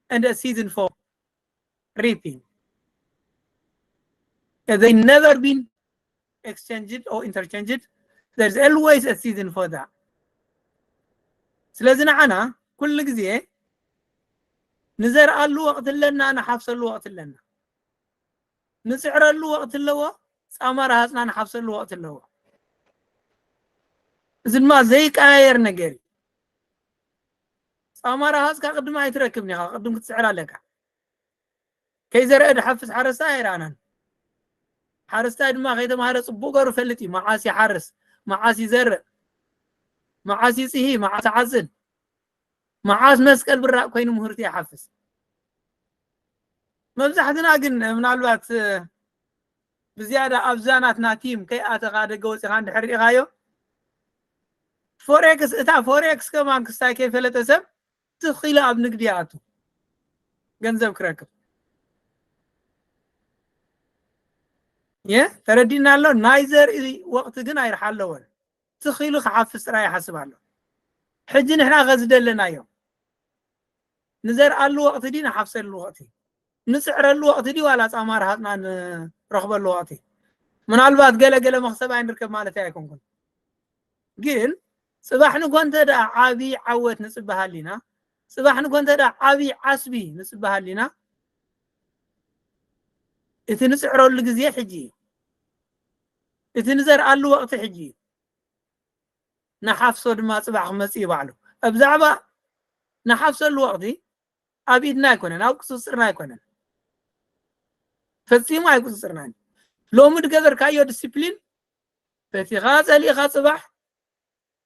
and a season for reaping. They never been exchanged or interchanged. There's always a season for that. ስለዚ ንዓና ኩሉ ግዜ ንዘርኣሉ ወቕቲ ኣለና፣ ንሓፍሰሉ ወቕቲ ኣለና። ንጽዕረሉ ወቕቲ ኣለዎ፣ ጻማ ረሃጽና ንሓፍሰሉ ወቕቲ ኣለዎ። እዚ ድማ ዘይቀያየር ነገር እዩ። ጻማ ረሃጽካ ቅድም ኣይትረክብን ኢኻ፣ ቅድም ክትጽዕር ኣለካ። ከይዘርአ ድሓፍስ ሓረስታይ ኣይረኣናን። ሓረስታይ ድማ ከይተማሃረ ጽቡቕ ገሩ ፈልጥ እዩ። መዓስ ይሓርስ፣ መዓስ ይዘርእ፣ መዓስ ይጽሂ፣ መዓስ ይዓጽድ፣ መዓስ መስቀል ብራቕ ኮይኑ ምህርቲ ይሓፍስ። መብዛሕትና ግን ምናልባት ብዝያዳ ኣብዛ ናትና ቲም ከይኣተኻ ደገ ወፂኻ እንድሕር ርኢኻዮ፣ ፎሬክስ፣ እታ ፎሬክስ ከማን ክስታይ ከይፈለጠ ሰብ ትኽ ኢሉ ኣብ ንግዲ ይኣቱ፣ ገንዘብ ክረክብ። የ ተረዲእና ኣሎ። ናይ ዘርኢ ወቕቲ ግን ኣይርሓለዎን። ትኽ ኢሉ ክሓፍስ ጥራይ ይሓስብ ኣሎ። ሕጂ ንሕና ከ ዝደለናዮ ንዘርኣሉ ወቕቲ ድዩ ንሓፍሰሉ ወቕቲ? ንጽዕረሉ ወቕቲ ድዩ ዋላ ጻማ ረሃጽና ንረኽበሉ ወቕቲ? ምናልባት ገለ ገለ መኽሰብ ኣይንርከብ ማለት ኣይኮንኩን። ግን ጽባሕ ንጎ እንተ ደኣ ዓቢ ዓወት ንጽበ ሃሊና፣ ጽባሕ ንጎ እንተ ደኣ ዓቢ ዓስቢ ንጽበ ሃሊና፣ እቲ ንጽዕረሉ ግዜ ሕጂ እዩ። እቲ ንዘርኣሉ ወቕቲ ሕጂ እዩ። ንሓፍሶ ድማ ጽባሕ ክመጽእ እዩ ባዕሉ። ኣብ ዛዕባ ንሓፍሰሉ ወቕቲ ኣብ ኢድና ኣይኮነን፣ ኣብ ቁጽጽርና ኣይኮነን። ፈጺሙ ኣይቁጽጽርናን። ሎሚ ዝገበርካዮ ዲሲፕሊን ፈቲኻ ጸሊእኻ ጽባሕ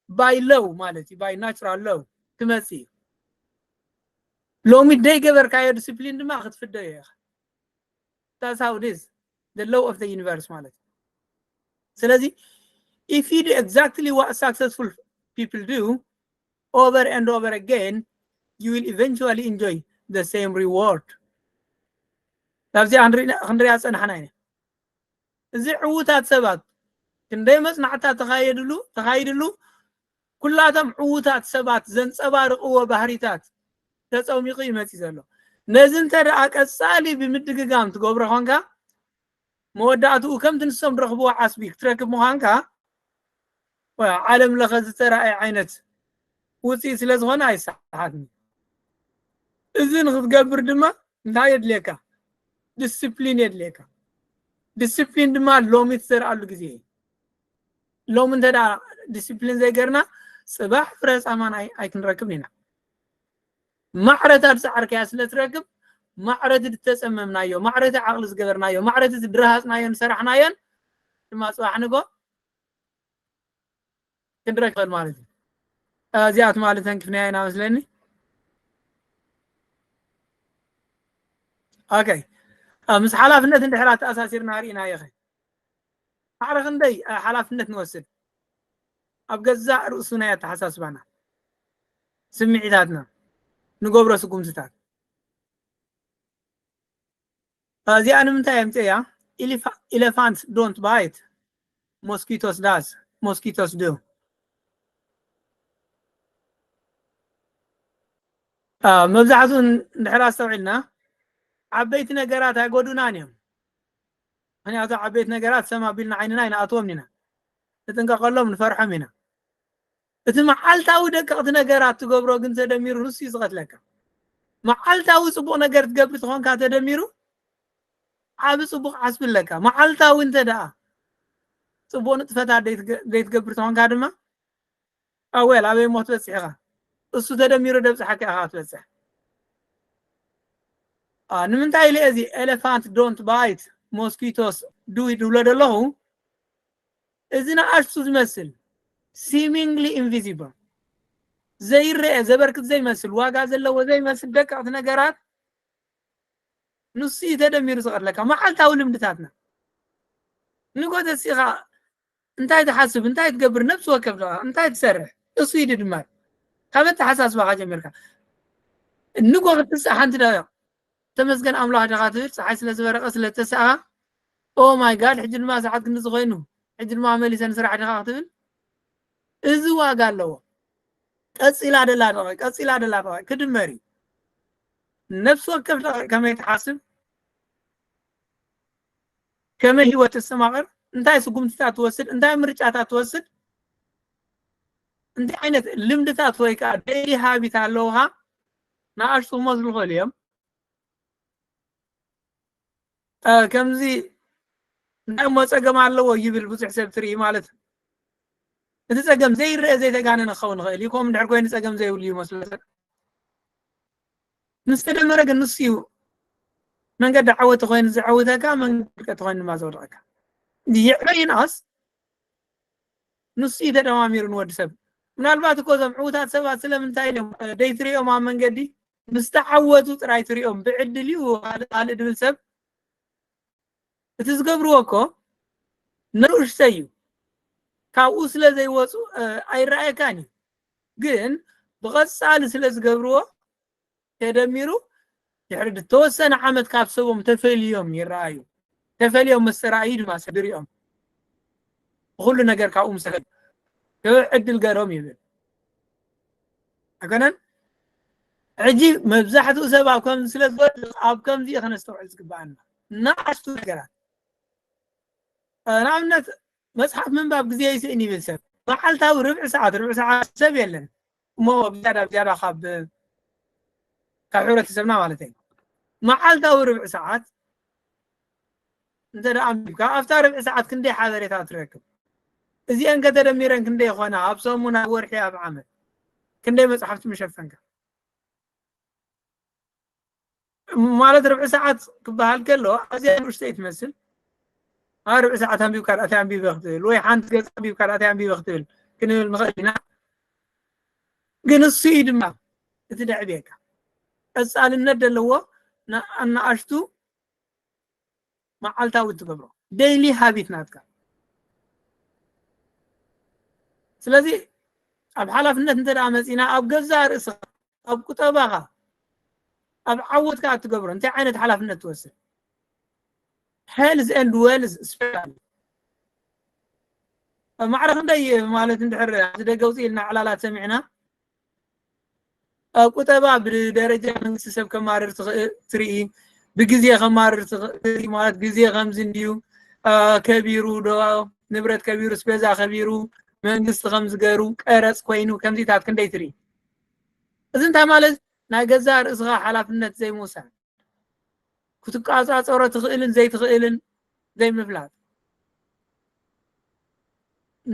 ባይ ሎው ማለት እዩ፣ ባይ ናቹራል ሎው ክመጽእ እዩ። ሎሚ ደይገበርካዮ ዲሲፕሊን ድማ ክትፍደዮ ኢኻ። That's how it is. The law of the universe ማለት እዩ። ስለዚ if you do exactly what successful people do over and over again, you will eventually enjoy the same reward. ናብዚኣ ክንሪኣ ክንሪኣ ዝጸናሕና ኢና። እዚ ዕዉታት ሰባት ክንደይ መጽናዕትታት ተኻየድሉ ተኻይድሉ፣ ኩላቶም ዕዉታት ሰባት ዘንጸባርቕዎ ባህሪታት ተጸሚቑ እዩ መጺእ ዘሎ። ነዚ እንተ ደኣ ቀጻሊ ብምድግጋም ትገብሮ ኾንካ፣ መወዳእትኡ ከምቲ ንሶም ዝረኽብዎ ዓስቢ ክትረክብ ምዃንካ፣ ዓለም ለኸ ዝተራእየ ዓይነት ውፅኢት ስለ ዝኾነ ኣይሰሓትን። እዚ ንክትገብር ድማ እንታይ የድልየካ? ዲስፕሊን የድልየካ። ዲስፕሊን ድማ ሎሚ ትዘርኣሉ ግዜ እዩ። ሎሚ እንተ ደኣ ዲስፕሊን ዘይገርና፣ ጽባሕ ፍረ ጻማን ኣይ- ኣይክንረክብን ኢና። ማዕረታ ዝጸዓርካያ ስለ ትረክብ፣ ማዕረቲ ዝተጸመምናዮ፣ ማዕረቲ ዓቕሊ ዝገበርናዮ፣ ማዕረቲ ዝድረሃጽናዮን ዝሰራሕናዮን ድማ ጽባሕ ንጎ ክንረክበን ማለት እዩ። እዚኣት ማለት ተንክፍናያ ኢና መስለኒ። ኦኬ፣ ምስ ሓላፍነት እንድሕር ኣተኣሳሲርና ርኢናዮ ኸ ማዕረ ክንደይ ሓላፍነት ንወስድ ኣብ ገዛእ ርእሱ ናይ ኣተሓሳስባና፣ ስምዒታትና፣ ንገብሮ ስጉምትታት። እዚኣ ንምንታይ የምፅእያ? Elephants don't bite, mosquitoes does, mosquitoes do። መብዛሕትኡ እንድሕር ኣስተውዒልና ዓበይቲ ነገራት ኣይጎዱናን እዮም። ምክንያቱ ዓበይቲ ነገራት ሰም ኣቢልና ዓይንና ኣይንኣትዎም ኢና፣ ንጥንቀቀሎም፣ ንፈርሖም ኢና። እቲ መዓልታዊ ደቀቕቲ ነገራት ትገብሮ ግን ተደሚሩ ንሱ እዩ ዝቐትለካ። መዓልታዊ ጽቡቕ ነገር ትገብር ተኾንካ ተደሚሩ ዓቢ ጽቡቕ ዓስቢ ኣለካ። መዓልታዊ እንተ ደኣ ጽቡቕ ንጥፈታት ዘይትገ- ዘይትገብር ተኾንካ ድማ ኣወል ኣበይ ሞት በጽሕኻ እሱ ተደሚሩ ደብጽሓካ ኢኻ ክትበጽሕ። ኣ፣ ንምንታይ ኢለ እዚ ኤሌፋንት ዶንት ባይት ሞስኪቶስ ዱ ይብሎ ዘለኹ? እዚ ንኣሽቱ ዝመስል ሲሚንግሊ ኢንቪዚብል ዘይረአ ዘበርክት ዘይመስል ዋጋ ዘለዎ ዘይመስል ደቀቕቲ ነገራት ንሱ እዩ ተደሚሩ ዝቐትለካ። መዓልታዊ ልምድታትና ንጎ ተሲኻ እንታይ ትሓስብ እንታይ ትገብር ነብሲ ወከፍ ደኣ እንታይ ትሰርሕ እሱ እዩ ድድማር ካብ ኣተሓሳስባኻ ጀሚርካ ንጎ ክትንሳእ ሓንቲ ዳ ተመስገን ኣምላኽ ዲኻ ትብል ፀሓይ ስለ ዝበረቐ ስለ ተሳእኻ ኦ ማይ ጋድ ሕጂ ድማ ሰዓት ክንዲ ዝኾይኑ ሕጂ ድማ መሊሰ ንስራሕ ዲኻ ክትብል እዚ ዋጋ ኣለዎ። ቀፂላ ደላ ደቐ ቀፂላ ደላ ደቐ ክድመር እዩ። ነፍሲ ወከፍ ከመይ ትሓስብ፣ ከመይ ህይወት ተስተማቕር፣ እንታይ ስጉምትታት ትወስድ፣ እንታይ ምርጫታት ትወስድ፣ እንታይ ዓይነት ልምድታት ወይ ከዓ ዴይሊ ሃቢት ኣለውኻ። ንኣሽቱ ክመስሉ ይኽእሉ እዮም። ከምዚ እንታይ እሞ ጸገም ኣለዎ ይብል ብዙሕ ሰብ ትርኢ ማለት እዩ። እቲ ጸገም ዘይረአ ዘይተጋነነ ክኸውን ይኽእል እዩ። ከምኡ እንድሕር ኮይኑ ጸገም ዘይብሉ እዩ መስሎ። ምስ ተደመረ ግን ንሱ እዩ መንገዲ ዓወት ኮይኑ ዘዐውተካ፣ መንገዲ ውድቀት ኮይኑ ድማ ዘውድቀካ። ይዕበ ይንኣስ ንሱ እዩ ተደማሚሩ ንወዲ ሰብ። ምናልባት እኮ እዞም ዕውታት ሰባት ስለምንታይ እዮም ደይትሪኦም ኣብ መንገዲ ምስ ተዓወቱ ጥራይ ትሪኦም። ብዕድል እዩ ካልእ ካልእ ድብል ሰብ እቲ ዝገብርዎ እኮ ንእሽተይ እዩ። ካብኡ ስለ ዘይወፁ ኣይረኣየካን እዩ። ግን ብቐፃሊ ስለ ዝገብርዎ ተደሚሩ ድሕሪ ዝተወሰነ ዓመት ካብ ሰቦም ተፈልዮም ይረኣዩ። ተፈልዮም ምስ ተረኣዩ ድማ ሰብ ይሪኦም። ብኩሉ ነገር ካብኡ ምስ ተፈልዩ ዕድል ገሮም ይብል ኣይኮነን። ሕጂ መብዛሕትኡ ሰብ ኣብ ከምዚ ስለ ዝወድቕ ኣብ ከምዚ እዩ ከነስተውዕል ዝግባኣና። ንኣሽቱ ነገራት ንኣብነት መፅሓፍ ምንባብ ግዜ ይስእን ይብል ሰብ። መዓልታዊ ርብዒ ሰዓት ርብዒ ሰዓት ሰብ የለን እሞ ብዝያዳ ብዝያዳ ካብ ካብ ሕብረተሰብና ማለት እዩ። መዓልታዊ ርብዒ ሰዓት እንተ ደኣ ኣንቢብካ ኣብታ ርብዒ ሰዓት ክንደይ ሓበሬታ ትረክብ? እዚአን ከተደሚረን ክንደይ ይኾና? ኣብ ሰሙን፣ ኣብ ወርሒ፣ ኣብ ዓመት ክንደይ መፅሓፍቲ ምሸፈንካ? ማለት ርብዒ ሰዓት ክበሃል ከሎ ኣዝያ ንእሽተይ ትመስል። ኣብ ርብዒ ሰዓት ኣንቢብካ ደኣ እንታይ ኣንቢበ ክትብል ወይ ሓንቲ ገፅ ኣንቢብካ ደኣ እንታይ ኣንቢበ ክትብል ክንብል ንኽእል ኢና። ግን እሱ እዩ ድማ እቲ ደዕብየካ። ቀፃልነት ዘለዎ ንኣሽቱ መዓልታዊ እትገብሮ ዴይሊ ሃቢት ናትካ። ስለዚ ኣብ ሓላፍነት እንተ ደኣ መፂና ኣብ ገዛእ ርእስኻ ኣብ ቁጠባኻ ኣብ ዓወትካ እትገብሮ እንታይ ዓይነት ሓላፍነት ትወስድ? Health and wealth special ኣብ ማዕረ ክንደይ ማለት እንድሕር ኣብዚ ደገ ውፅእ ኢልና ዕላላት ሰሚዕና ኣብ ቁጠባ ብደረጃ መንግስቲ ሰብ ከማርር ትርኢ፣ ብግዜ ከማርር ትርኢ ማለት ግዜ ከምዚ እንድዩ ከቢሩ ዶ ንብረት ከቢሩ ስፔዛ ከቢሩ መንግስቲ ከምዚ ገሩ ቀረፅ ኮይኑ ከምዚታት ክንደይ ትርኢ? እዚ እንታይ ማለት ናይ ገዛእ ርእስኻ ሓላፍነት ዘይምውሳድ ክትቃፃፀሮ ትኽእልን ዘይትኽእልን ዘይምፍላጥ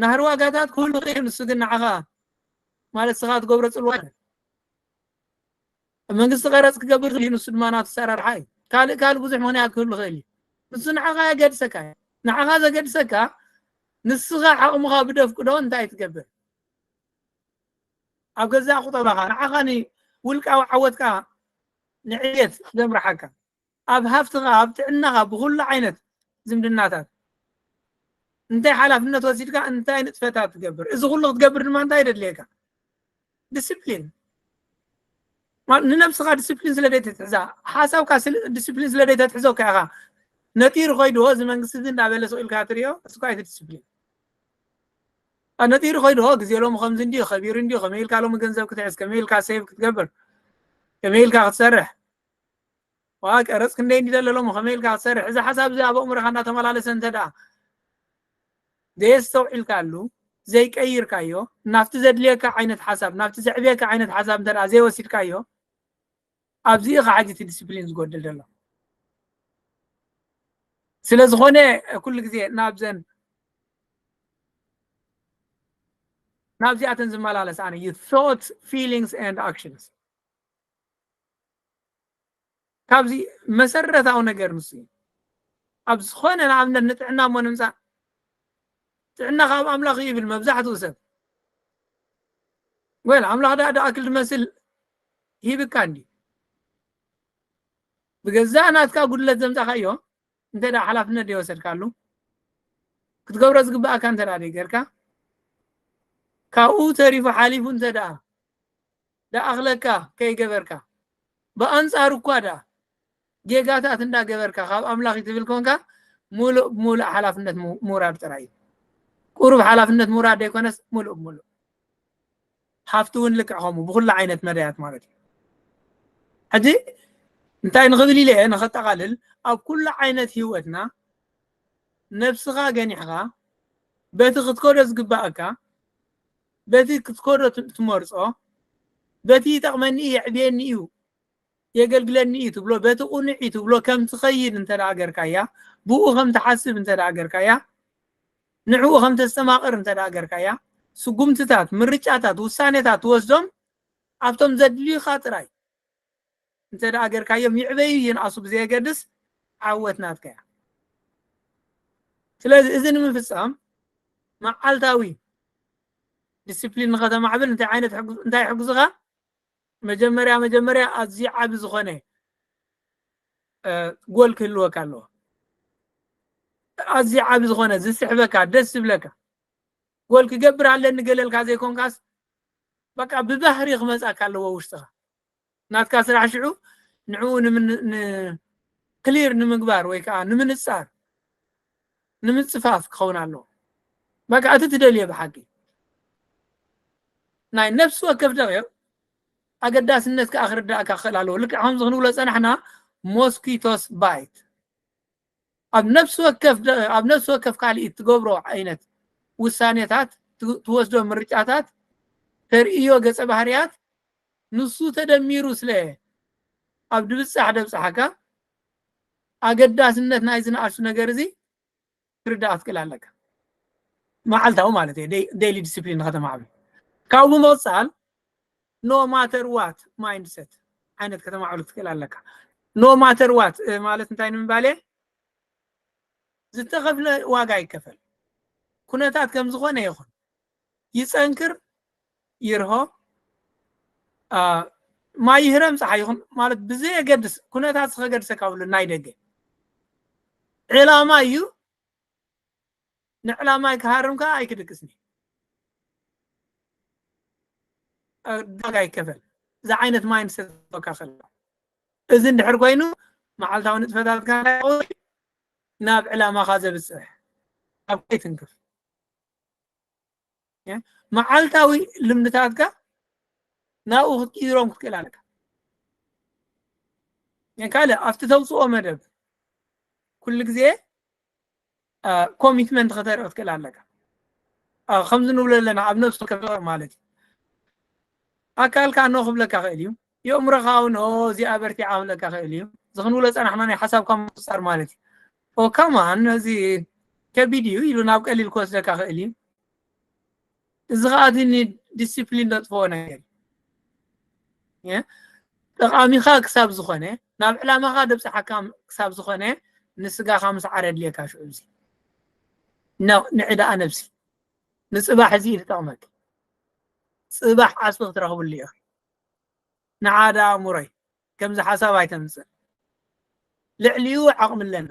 ናህሪ ዋጋታት ክህሉ ይኽእል ንሱ ግን ንዓኻ ማለት ስኻ ትገብሮ ፅልዋ መንግስቲ ቀረፅ ክገብር ይኽእል ንሱ ድማ ናቱ ኣሰራርሓ እዩ ካልእ ካልእ ብዙሕ ምክንያት ክህሉ ይኽእል እዩ ንሱ ንዓኻ የገድሰካ እዩ ንዓኻ ዘገድሰካ ንስኻ ዓቕምኻ ብደፍቅዶ እንታይ ትገብር ኣብ ገዛእ ቁጠባኻ ንዓኻ ንውልቃዊ ዓወትካ ንዕቤት ዘምርሓካ ኣብ ሃፍትኻ ኣብ ጥዕናኻ ብኩሉ ዓይነት ዝምድናታት እንታይ ሓላፍነት ወሲድካ እንታይ ንጥፈታት ትገብር እዚ ኩሉ ክትገብር ድማ እንታይ የደድልየካ ዲስፕሊን ንነብስኻ ዲስፕሊን ስለ ዘይተትሕዛ ሓሳብካ ዲስፕሊን ስለ ዘይተትሕዞ ኢኻ ነጢሩ ኮይድዎ እዚ መንግስቲ እዚ እንዳበለ ስቕ ኢልካ ትሪኦ እሱ እቲ ዲስፕሊን ነጢሩ ኮይድዎ ግዜ ሎሚ ከምዚ እንዲ ከቢሩ እንዲ ከመይ ኢልካ ሎሚ ገንዘብ ክትሕዝ ከመይ ኢልካ ሴቭ ክትገብር ከመይ ኢልካ ክትሰርሕ ዋ ቀረፅ ክንደይ እንዲ ደለ ሎሚ ከመይ ኢልካ ክትሰርሕ እዚ ሓሳብ እዚ ኣብ ኣእምሮኻ እንዳተመላለሰ እንተ ደኣ ዘየስተውዒልካሉ ዘይቀይርካዮ ናብቲ ዘድልየካ ዓይነት ሓሳብ ናብቲ ዘዕብየካ ዓይነት ሓሳብ እንተ ዘይወሲድካዮ ኣብዚ ኢኻ ሕጂ እቲ ዲስፕሊን ዝጎድል ዘሎ ስለ ዝኾነ ኩሉ ግዜ ናብዘን ናብዚኣተን ዝመላለስ ኣነ እዩ thought feelings and actions ካብዚ መሰረታዊ ነገር ንሱ እዩ ኣብ ዝኾነ ንኣብነት ንጥዕና እሞ ንምፃእ ጥዕና ካብ ኣምላኽ ይብል መብዛሕትኡ ሰብ ወል ኣምላኽ ዳ ዳኣክል ዝመስል ሂብካ እንዲ ብገዛእ ናትካ ጉድለት ዘምፃኻዮ እንተ ደኣ ሓላፍነት ዘይወሰድካሉ ክትገብሮ ዝግብኣካ እንተ ደኣ ዘይገርካ ካብኡ ተሪፉ ሓሊፉ እንተ ደኣ ደኣኽለካ ከይገበርካ ብኣንፃሩ እኳ ደኣ ጌጋታት እንዳገበርካ ካብ ኣምላኽ ትብል ኮንካ ሙሉእ ሙሉእ ሓላፍነት ምውራድ ጥራይ እዩ ቁሩብ ሓላፍነት ምውራድ ዘይኮነስ ሙሉእ ሙሉእ ሃፍቲ እውን ልክዕ ከምኡ ብኩሉ ዓይነት መዳያት ማለት እዩ ሕጂ እንታይ ንኽብል ኢለ እየ ንኸጠቓልል፣ ኣብ ኩሉ ዓይነት ህይወትና ነብስኻ ገኒሕኻ በቲ ክትከዶ ዝግባእካ፣ በቲ ክትከዶ ት- ትመርጾ፣ በቲ ይጠቕመኒ እዩ፣ የዕብየኒ እዩ፣ የገልግለኒ እዩ ትብሎ፣ በቲ ቁኑዕ እዩ ትብሎ ከም ትኸይድ እንተ ደኣ ገርካያ፣ ብኡ ከም ትሓስብ እንተ ደኣ ገርካያ፣ ንዕኡ ከም ተስተማቕር እንተ ደኣ ገርካያ፣ ስጉምትታት፣ ምርጫታት፣ ውሳኔታት ትወስዶም ኣብቶም ዘድልዩኻ ጥራይ እንተ ደኣ ገርካዮም፣ ይዕበዩ ይንኣሱ ብዘየገድስ ዓወት ናትካ እያ። ስለዚ እዚ ንምፍጻም መዓልታዊ ዲስፕሊን ንኸተማዕብል እንታይ ዓይነት ሕጉ- እንታይ ይሕግዝኻ? መጀመርያ መጀመርያ ኣዝዩ ዓቢ ዝኾነ እ፣ ጎል ክህልወካ ኣለዎ። ኣዝዩ ዓቢ ዝኾነ ዝስሕበካ፣ ደስ ዝብለካ ጎል ክገብር ኣለኒ ገለልካ ዘይኮንካስ፣ በቃ ብባህሪ ክመጻካ ኣለዎ ውሽጥኻ። ናትካ ስራሕ ሽዑ ንዕኡ ክሊር ንምግባር ወይ ከዓ ንምንጻር፣ ንምጽፋፍ ክኸውን ኣለዎ። በቃ እቲ ትደልዮ ብሓቂ ናይ ነፍሲ ወከፍ ደቂቕ ኣገዳስነት ከዓ ክርዳእካ ክኽእል ኣለዎ። ልክዕ ከምዚ ክንብሎ ጸናሕና፣ ሞስኪቶስ ባይት ኣብ ነፍሲ ወከፍ ደ- ኣብ ነፍሲ ወከፍ ካልእ ትገብሮ ዓይነት ውሳኔታት፣ ት- ትወስዶ ምርጫታት፣ ተርእዮ ገጸ ባህርያት፣ ንሱ ተደሚሩ ስለ ኣብ ድብጻሕ ደብጻሓካ፣ ኣገዳስነት ናይ ዝነኣሹ ነገር እዚ ክርዳእ ክትክእል ኣለካ። መዓልታዊ ማለት እዩ፣ ዴይሊ ዲስፕሊን ንኸተማዕብል። ካብኡ ብምቕጻል ኖ ማተር ዋት ማይንድሰት ዓይነት ከተማዕብል ክትክእል ኣለካ። ኖ ማተር ዋት ማለት እንታይ ንምባል እየ? ዝተኸፍለ ዋጋ ይከፈል። ኩነታት ከም ዝኾነ ይኹን፣ ይጸንክር ይርሆ፣ አ፣ ማይ ይህረም ፀሓይ ይኹን ማለት ብዘየገድስ፣ ኩነታት ዝኸገድሰካ ብሉ ናይ ደገ ዕላማ እዩ። ንዕላማይ ክሃርም ከዓ ኣይክድቅስኒ። ዳጋ ይከፈል። እዚ ዓይነት ማይንድሰት ካ ከሎ፣ እዚ እንድሕር ኮይኑ መዓልታዊ ንጥፈታትካ ናይ ናብ ዕላማኻ ዘብፅሕ ኣብ ከይትንክፍ፣ እ፣ መዓልታዊ ልምድታትካ ናብኡ ክትቅይሮም ክትክእል ኣለካ። እ፣ ካልእ ኣብቲ ተውፅኦ መደብ ኩሉ ግዜ አ፣ ኮሚትመንት ከተርኢ ክትክእል ኣለካ። አ፣ ከምዚ ንብሎ ኣለና ኣብ ነብሲ ወከፍ ማለት እዩ። ኣካልካ ኖ ክብለካ ክእል እዩ። የእምሮኻ እውን ኦ እዚኣ በርቲዓ ክብለካ ክእል እዩ። እዚ ክንብሎ ጸናሕና ናይ ሓሳብካ ምቁጻር ማለት እዩ። ኦ ካማን እዚ ከቢድ እዩ ኢሉ ናብ ቀሊል ክወስደካ ክእል እዩ። እዚ ከዓ እቲ ንዲስፕሊን ዘጥፍኦ ነገር እዩ። የ? ጠቓሚኻ ክሳብ ዝኾነ፣ ናብ ዕላማኻ ደብፅሓካ ክሳብ ዝኾነ፣ ንስጋኻ ምስዓር የድልየካ። ሽዑ እዚ ን- ንዕዳኣ ነብሲ ንፅባሕ እዚ እዩ ዝጠቕመኪ። ፅባሕ ዓስቢ ክትረኽብሉ ኢኺ። ንዓዳ ኣእምሮይ ከምዚ ሓሳብ ኣይተምፅእ። ልዕሊኡ ዓቕሚ ኣለና።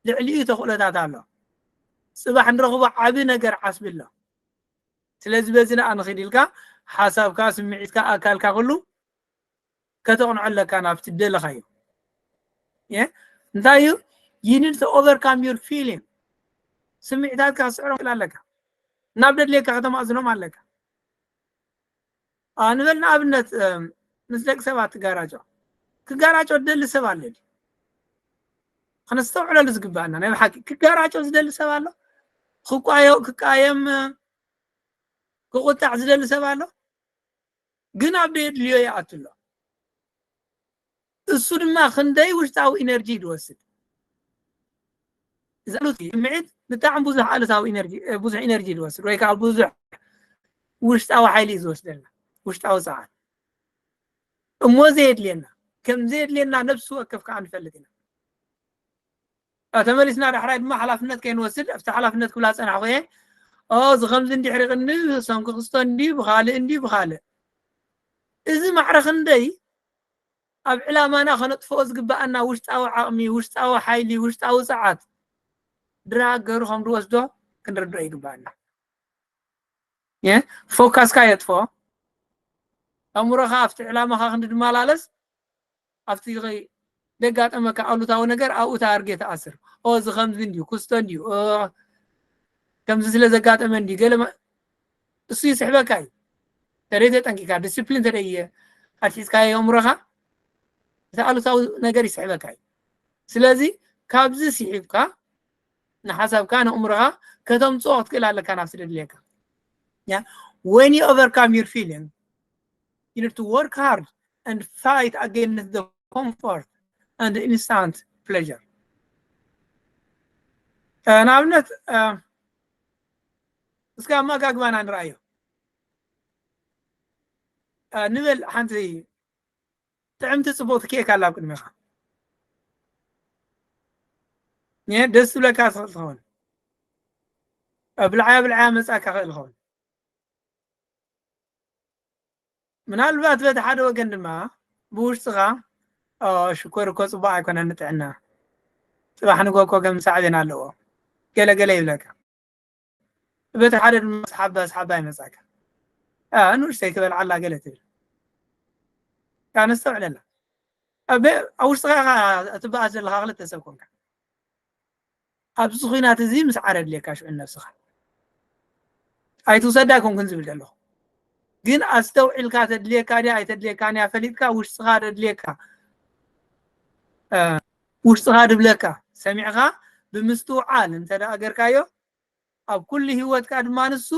ልዕሊኡ ተኽእሎታት ኣሎ። ፅባሕ ንረኽቦ ዓቢ ነገር ዓስቢ ኣሎ። ስለዚ በዚ ንኣ ንኺድ ኢልካ ሓሳብካ፣ ስምዒትካ፣ ኣካልካ ኩሉ ከተቕንዖ ኣለካ ናብቲ ደለኻዮ። የ? እንታይ እዩ? You need to overcome your feeling። ስምዒታትካ ክትስዕሮም ክእል ኣለካ። ናብ ደድልየካ ከተማእዝኖም ኣለካ። ኣ፣ ንበል ንኣብነት፣ እም፣ ምስ ደቂ ሰባት ትጋራጮ። ክጋራጮ ዝደሊ ሰብ ኣሎ ድዩ? ከነስተውዕለሉ ዝግባኣና ናይ ብሓቂ ክጋራጮ ዝደሊ ሰብ ኣሎ? ክቋዮ-፣ ክቃየም፣ ክቁጣዕ ዝደሊ ሰብ ኣሎ? ግን ኣብ ደየድልዮ ይኣቱ ኣሎ። እሱ ድማ ክንደይ ውሽጣዊ ኢነርጂ እዩ ዝወስድ። እዚ ኣሉታዊ ስምዒት ብጣዕሚ ብዙሕ ኣሉታዊ ኢነርጂ፣ እ፣ ብዙሕ ኢነርጂ እዩ ዝወስድ ወይ ከዓ ብዙሕ ውሽጣዊ ሓይሊ እዩ ዝወስደልና፣ ውሽጣዊ ጸዓት። እሞ ዘየድልየና፣ ከም ዘየድልየና ነብሲ ወከፍ ከዓ ንፈልጥ ኢና። እ፣ ተመሊስና ዳሕራይ ድማ ሓላፍነት ከይንወስድ፣ ኣብቲ ሓላፍነት ክብላ ጸናሕኩ እየ፣ ኦ፣ እዚ ከምዚ እንዲሕ ሪቕኒ፣ ሰንኪ ክስቶ እንዲ፣ ብኻልእ እንዲ፣ ብኻልእ። እዚ ማዕረ ክንደይ ኣብ ዕላማና ከነጥፍኦ ዝግባኣና ውሽጣዊ ዓቕሚ፣ ውሽጣዊ ሓይሊ፣ ውሽጣዊ ጸዓት ድራግ ገይሩ ከም ዝወስዶ ክንርድኦ ይግባኣና። የ? ፎካስካ የጥፍኦ። ኣእምሮኻ ኣብቲ ዕላማኻ ክንዲ ድመላለስ፣ ኣብቲ ኸይ-፣ ደጋጠመካ ኣሉታዊ ነገር ኣብኡ ታርጌት ኣስር። ኦ፣ እዚ ከምዚ እንድዩ፣ ክስቶ እንድዩ፣ ኦ፣ ከምዚ ስለ ዘጋጠመ እንድዩ፣ ገለ መ-፣ እሱ ይስሕበካ እዩ። ተደይ ተጠንቂካ፣ ዲስፕሊን ተደየ ኣትሒዝካዮ ኣእምሮኻ፣ እቲ ኣሉታዊ ነገር ይስሕበካ እዩ። ስለዚ ካብዚ ስሒብካ ንሓሳብካ ንእምሮኻ ከተምፅኦ ክትክእል ኣለካ ናብ ስደድልየካ። When you overcome your feeling, you need to work hard and fight against the comfort and the instant pleasure. ንኣብነት እስከ ኣመጋግባና ንርኣዮ። ንበል ሓንቲ ጥዕምቲ ፅቡቕቲ ኬክ ኣላ ኣብ ቅድሜኻ። ደስ ዝብለካ ትኽእል ትኸውን። ብልዓያ ብልዓያ መፃካ ክእል ይኸውን። ምናልባት በቲ ሓደ ወገን ድማ ብውሽጥኻ ሽኮር እኮ ፅቡቅ ኣይኮነን ንጥዕና፣ ፅባሕ ንጎ እኮ ከም ሳዕቤን ኣለዎ ገለ ገለ ይብለካ። በቲ ሓደ ድማ ሰሓባ ሰሓባ ይመፃካ። ንእሽተይ ክበልዓላ ገለ ትብል። ነስተውዕለላ። ኣብ ውሽጥኻ ትበኣስ ዘለኻ ክልተ ሰብ ኮንካ ኣብዚ ኩናት እዚ ምስዓር ኣድልየካ ሽዑ ነብስኻ ኣይትውሰዳ ኣይኮንኩን ዝብል ዘለኹ፣ ግን ኣስተውዒልካ ተድልየካ ድያ ኣይተድልየካን እያ ፈሊጥካ ውሽጥኻ ደድልየካ ውሽጥኻ ድብለካ ሰሚዕኻ ብምስትውዓል እንተ ደኣ ገርካዮ ኣብ ኩሉ ህይወትካ ድማ ንሱ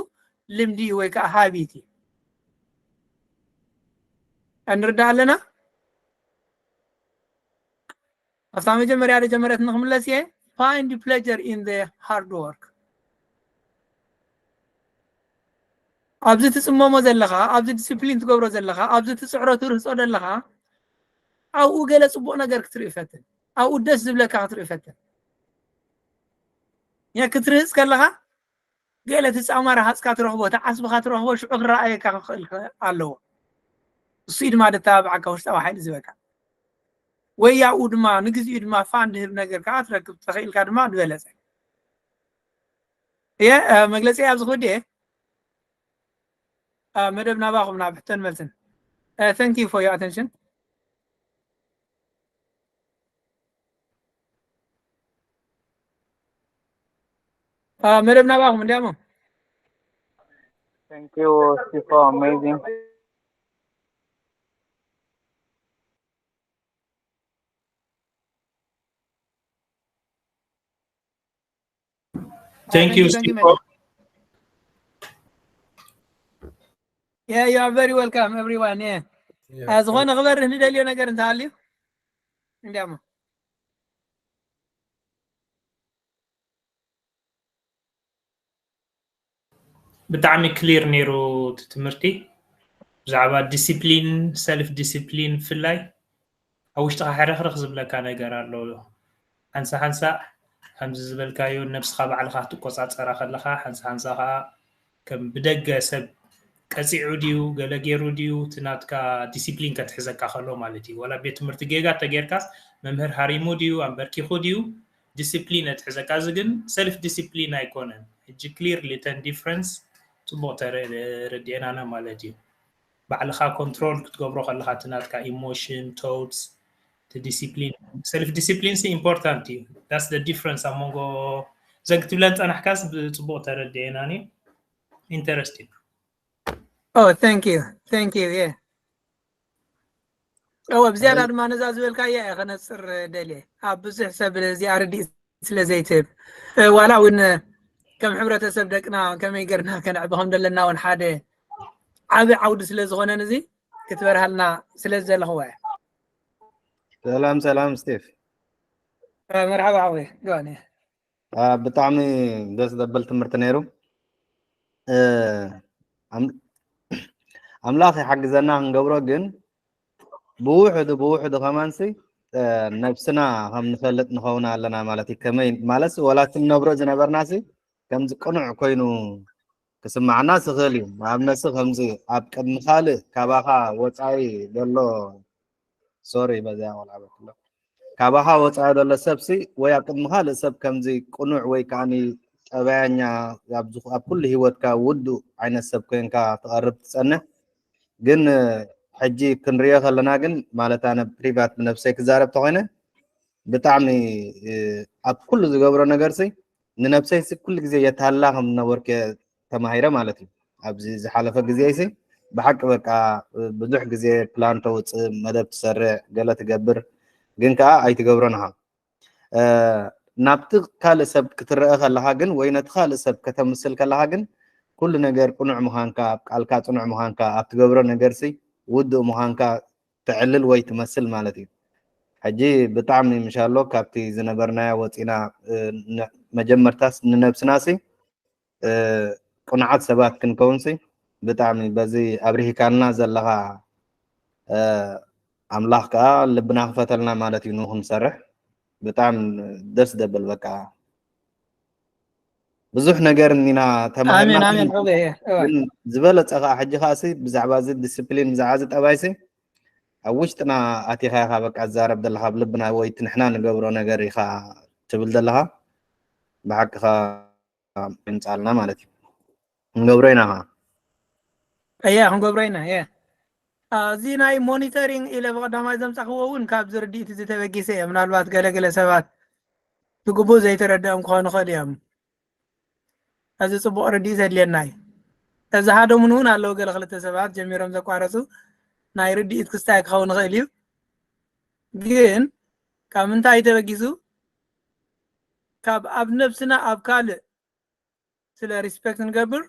ልምዲ እዩ ወይ ከዓ ሃቢት እዩ። እንርዳ ኣለና። ኣብታ መጀመርያ ደጀመረት ንክምለስ እየ። Find pleasure in the hard work። ኣብዚ ትፅመሞ ዘለኻ፣ ኣብዚ ዲስፕሊን ትገብሮ ዘለኻ፣ ኣብዚ ትፅዕሮ ትርህፆ ዘለኻ ኣብኡ ገለ ፅቡቕ ነገር ክትርኢ ፈትን። ኣብኡ ደስ ዝብለካ ክትርኢ ፈትን። ክትርህፅ ከለኻ ገለ እቲ ፃማ ረሃፅካ ትረኽቦ እቲ ዓስብኻ ትረኽቦ ሽዑ ክረኣየካ ክኽእል ኣለዎ። እሱ ድማ ደተባብዓካ ውሽጣዊ ሓይሊ ዝበካ ወይ ያኡ ድማ ንግዚኡ ድማ ፋን ድህብ ነገር ከዓ ትረክብ ተኽኢልካ ድማ ዝበለፀ እየ። መግለፂ ኣብዚ ክወዲ እየ። መደብ ናባኹም ናብ ሕቶን መልስን። Thank you for your attention። መደብ ናባኹም እንዲያሞ። Thank you, Sifo. Amazing. Thank you, Sifo. Yeah, you are very welcome, everyone. Yeah. ዝኾነ ክበርህ ንደልዮ ነገር እንተሃልዩ እንዲያሞ። ብጣዕሚ ክሊር ነይሩ እቲ ትምህርቲ ብዛዕባ ዲሲፕሊን፣ ሰልፍ ዲሲፕሊን ብፍላይ ኣብ ውሽጥኻ ሕርኽርኽ ዝብለካ ነገር ኣሎ። ሓንሳ ሓንሳ ከምዚ ዝበልካዮ ነብስኻ ባዕልኻ ክትቆፃፀራ ከለኻ ሓንሳ ሓንሳ ከዓ ከም ብደገ ሰብ ቀፂዑ ድዩ ገለ ገይሩ ድዩ እቲ ናትካ ዲሲፕሊን ከትሕዘካ ከሎ ማለት እዩ። ዋላ ቤት ትምህርቲ ጌጋ ተጌርካስ መምህር ሃሪሙ ድዩ ኣንበርኪኹ ድዩ ዲሲፕሊን የትሕዘካ። እዚ ግን ሰልፍ ዲሲፕሊን ኣይኮነን። ሕጂ ክሊርሊ ተን ዲፍረንስ ፅቡቅ ተረዲኤናና ማለት እዩ። ባዕልኻ ኮንትሮል ክትገብሮ ከለኻ እቲ ናትካ ኢሞሽን ቶትስ እቲ ዲሲፕሊን ሰልፍ ዲሲፕሊን ሲ ኢምፖርታንት እዩ። ዳስ ደ ዲፍረንስ ኣብ መንጎ ዘን ክትብለን ፀናሕካስ ብፅቡቅ ተረዲኤናኒ። ኢንተረስቲንግ። Oh, thank you. Thank you. Yeah. እወ ብዝያዳ ድማ ነዛ ዝበልካያ እየ ከነፅር ደልየ ኣብ ብዙሕ ሰብ እዚኣ ርድኢት ስለ ዘይትህብ ዋላ እውን ከም ሕብረተሰብ ደቅና ከመይ ገርና ከነዕቢ ከም ዘለና እውን ሓደ ዓብ ዓውዲ ስለ ዝኾነን እዚ ክትበርሃልና ስለ ዝደለኽዋ እየ። ሰላም ሰላም ስቴፍ። መርሓባ ሓወይ ገዋኒ። ብጣዕሚ ደስ ዘብል ትምህርቲ ነይሩ። ኣምላኽ ይሓግዘና ክንገብሮ ግን ብውሕዱ ብውሕዱ ከማንሲ ነብስና ከም ንፈልጥ ንኸውን ኣለና ማለት እዩ። ከመይ ማለት ወላ እቲ ንነብሮ ዝነበርናሲ ከምዚ ቅኑዕ ኮይኑ ክስማዓና ዝኽእል እዩ። ንኣብነትሲ ከምዚ ኣብ ቅድሚ ካልእ ካባኻ ወፃኢ ዘሎ ሶሪ በዚኣ ቆልዓ በትሎ ካባኻ ወፃኢ ዘሎ ሰብሲ ወይ ኣብ ቅድሚ ካልእ ሰብ ከምዚ ቅኑዕ ወይ ከዓኒ ጠባያኛ ኣብ ኩሉ ሂወትካ ውዱእ ዓይነት ሰብ ኮይንካ ትቐርብ ትፀንሕ። ግን ሕጂ ክንሪኦ ከለና ግን ማለት ኣነ ፕሪቫት ብነብሰይ ክዛረብ ተኮይነ ብጣዕሚ ኣብ ኩሉ ዝገብሮ ነገርሲ ንነብሰይሲ ኩሉ ግዜ የታላ ከም ዝነበርኩ ተማሂረ ማለት እዩ። ኣብዚ ዝሓለፈ ግዜሲ ብሓቂ በቃ ብዙሕ ግዜ ፕላን ተውፅእ፣ መደብ ትሰርዕ፣ ገለ ትገብር፣ ግን ከዓ ኣይትገብሮን ኢኻ። ናብቲ ካልእ ሰብ ክትረአ ከለኻ ግን ወይ ነቲ ካልእ ሰብ ከተምስል ከለኻ ግን ኩሉ ነገር ቅኑዕ ምዃንካ፣ ኣብ ቃልካ ጽኑዕ ምዃንካ፣ ኣብ ትገብሮ ነገርሲ ውዱእ ምዃንካ ተዕልል ወይ ትመስል ማለት እዩ። ሕጂ ብጣዕሚ ምሻሎ ካብቲ ዝነበርናዮ ወፂና መጀመርታስ ንነብስናሲ ቅኑዓት ሰባት ክንከውንሲ ብጣዕሚ በዚ ኣብሪህካልና ዘለኻ ኣምላኽ ከዓ ልብና ክፈተልና ማለት እዩ ንክንሰርሕ። ብጣዕሚ ደስ ደብል በቃ ብዙሕ ነገር እኒና ተማሂርና ዝበለፀ ከዓ ሕጂ ከዓ ብዛዕባ እዚ ዲስፕሊን ብዛዕባ እዚ ጠባይሲ ኣብ ውሽጥና ኣቲኻ ኢኻ በቃ ትዛረብ ዘለኻ ኣብ ልብና ወይ እቲ ንሕና ንገብሮ ነገር ኢኻ ትብል ዘለኻ ብሓቅኻ ምምፃልና ማለት እዩ። ክንገብሮ ኢና ኸዓ። እያ ክንገብሮ ኢና እየ። እዚ ናይ ሞኒተሪንግ ኢለ ብቐዳማይ ዘምፃኽዎ እውን ካብዚ ርድኢት እዚ ተበጊሰ እየ። ምናልባት ገለገለ ሰባት ብግቡእ ዘይተረድኦም ክኾኑ ይኽእል እዮም። እዚ ፅቡቕ ርድኢት ዘድልየና እዩ። ተዝሃደሙን እውን ኣለዉ ገለ ክልተ ሰባት ጀሚሮም ዘቋረፁ ናይ ርድኢት ክስታይ ክኸውን ይኽእል እዩ። ግን ካብ ምንታይ ተበጊሱ ካብ ኣብ ነብስና ኣብ ካልእ ስለ ሪስፔክት ንገብር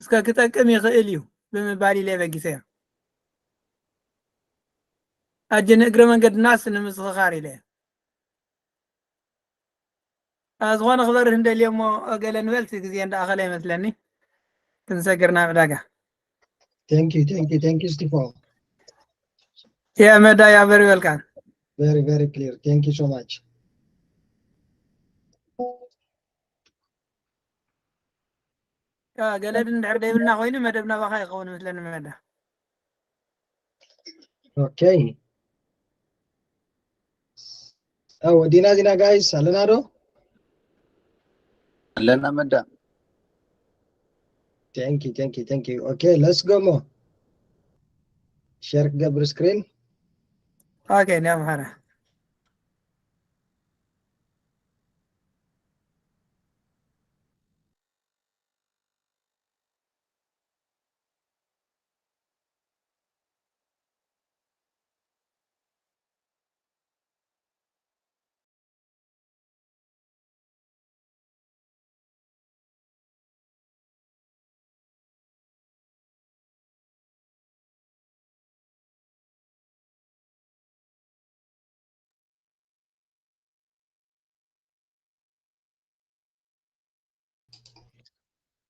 እስከ ክጠቅም ይኽእል እዩ ብምባል ኢለ በጊሰ እያ። ኣጀ ንእግረ መንገድናስ ንምዝኽኻር ኢለ እያ። ዝኾነ ክበርህ እንደልዮ እሞ ገለ ንበል እቲ ግዜ እንዳኣኸለ ይመስለኒ ክንሰግር ናብ ዕዳጋ። Thank you, thank you, thank you, Stefan. Yeah, Meda, you are very welcome. Very, very clear. Thank you so much. ገለ እንድሕር ደይብልና ኮይኑ መደብ ናባኻ ይኸውን መስለኒ መዳ። Okay. Oh, ዲና ዲና ጋይስ ኣለና ዶ? ኣለና መዳ። Thank you, thank you, thank you. Okay, let's go mo. Share ክገብር screen. Okay, ኒያ ምሓራ።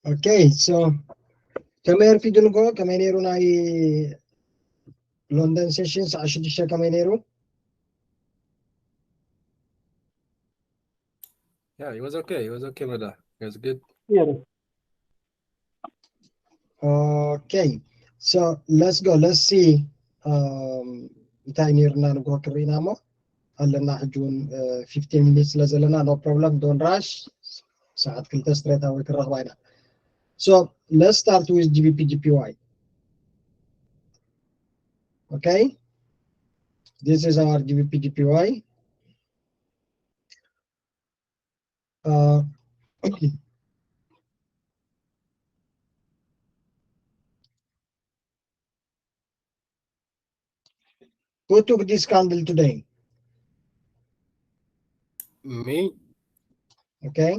Okay, so ከመይ ኣርፊዱ ንጎ ከመይ ነይሩ ናይ ሎንደን ሴሽን ሰዓት ሽዱሽተ ከመይ ነይሩ? Yeah, it was okay. It was okay, brother. It was good. Okay, so let's go. Let's see. Um, እንታይ ነይርና ንጎ ክርኢና እሞ ኣለና ሕጂ እውን fifteen minutes ስለ ዘለና no problem, don't rush. ሰዓት ክልተ straight away ክረኽባ ኢና። So let's start with G B P G P Y. Okay, this is our G B P G P Y. Uh, who took this candle today? Me. Okay.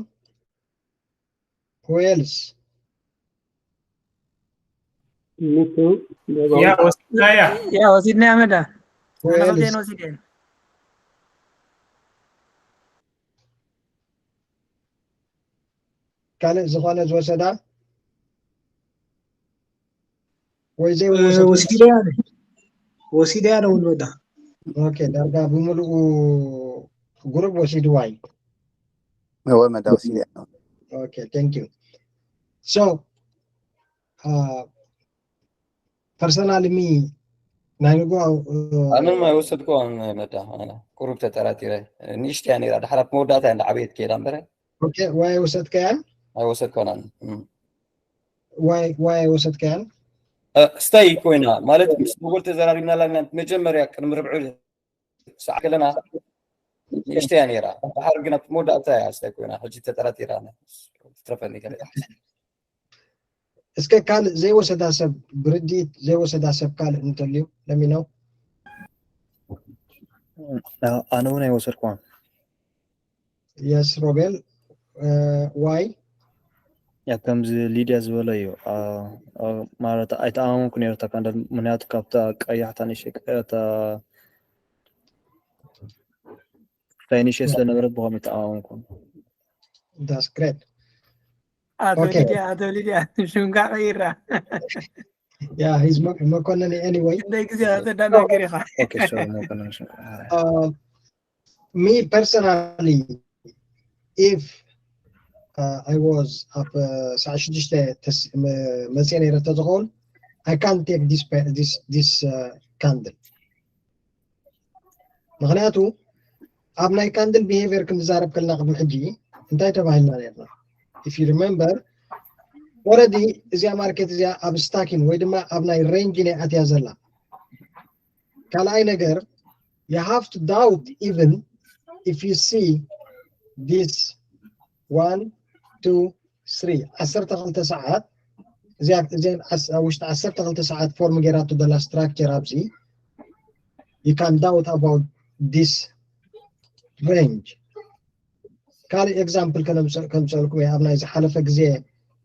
Who else? Me too. Yeah, was yeah, yeah. Yeah, was it Namada? Who else? ካልእ ዝኾነ ዝወሰዳ ወይ ዘይወሰዱ? ወሲደያ ወሲደያ ነው ወዳ። Okay, ዳርጋ ብምሉኡ ግሩፕ ወሲድዋ እዩ። እወ መዳ ወሲደያ ነው። Okay, thank you. So, uh, personally me ናይ ንጎ ኣነ ድማ ኣይወሰድኩዋን መዳ። ቁሩብ ተጠራጢረ። ንእሽተያ ነይራ፣ ድሓር ኣብ መወዳእታ እንዳ ዓበየት ከይዳ እምበረ። Okay, ዋይ ወሰድካያን? ኣይወሰድኩዋን ኣነ። ዋይ ዋይ ወሰድካያን? ስታይ ኮይና ማለት ምስ ንጎል ተዘራሪብናላ ኢና መጀመርያ ቅድሚ ርብዒ ሰዓት ከለና ንእሽተያ ነይራ። ድሓር ግን ኣብቲ መወዳእታ እያ ስታይ ኮይና። ሕጂ ተጠራጢራ ትረፈኒ ገለ። እስከ ካልእ ዘይወሰዳ ሰብ፣ ብርድኢት ዘይወሰዳ ሰብ ካልእ እንተልዩ ለሚነው። ኣነ እውን ኣይወሰድኩዋን። የስ ሮቤል ዋይ ያ ከምዚ ሊድያ ዝበሎ እዩ። ማለት ኣይተኣማመንኩ ነይሩ እታ ካንደል፣ ምክንያቱ ካብታ ቀያሕታ ንእሽተይ ቀያሕታ ፋይኒሽ ስለነበረት ብኸም ይተኣማመንኩ። That's great. ኣቶ Okay. ሊድያ ኣቶ ሊድያ ሽምካ ቀይራ Yeah, he's መኮንን anyway. ክንደይ ግዜ ተደናገር ኢኻ። Okay, sorry መኮንን። Uh, me personally, if uh, I was ኣብ uh, ሰዓት ሽዱሽተ መፅየ ነይረ ተዝኸውን, I can't take this, this, this uh, candle. ምክንያቱ ኣብ ናይ ካንድል ቢሄቪየር ክንዛረብ ከለና ቅድሚ ሕጂ እንታይ ተባሂልና ነርና? If you remember, already እዚኣ ማርኬት እዚኣ ኣብ ስታኪን ወይ ድማ ኣብ ናይ ሬንጅ ናይ ኣትያ ዘላ። ካልኣይ ነገር, you have to doubt even if you see this one, two, three, ዓሰርተ ክልተ ሰዓት እዚኣ እዚኣን ኣብ ውሽጢ ዓሰርተ ክልተ ሰዓት ፎርም ጌራቶ ዘላ ስትራክቸር ኣብዚ, you can doubt about this range. ካልእ ኤግዛምፕል ከምፀልኩም እየ። ኣብ ናይ ዝሓለፈ ግዜ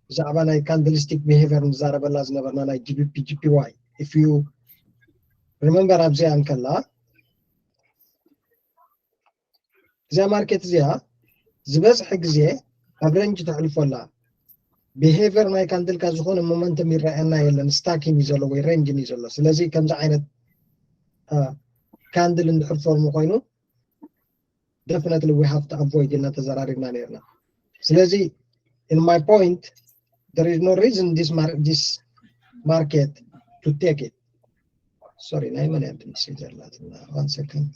ብዛዕባ ናይ ካንድልስቲክ ቢሄቨር ንዛረበላ ዝነበርና ናይ ጂቢፒ ጂፒዋይ፣ if you remember ኣብዚኣ እንከላ እዚኣ ማርኬት እዚኣ ዝበዝሐ ግዜ ኣብ ሬንጅ ተሕልፎ ኣላ። ቢሄቨር ናይ ካንድልካ ዝኾነ ሞመንተም ይረኣየና የለን፣ ስታኪን እዩ ዘሎ ወይ ሬንጅን እዩ ዘሎ። ስለዚ ከምዚ ዓይነት ካንድል እንድሕር ፎርም ኮይኑ definitely we have to avoid ኢልና ተዘራሪብና ነርና። ስለዚ in my point, there is no reason this mar this market to take it. Sorry, ናይ መን እያ ድምፂ ዘላትና? One second.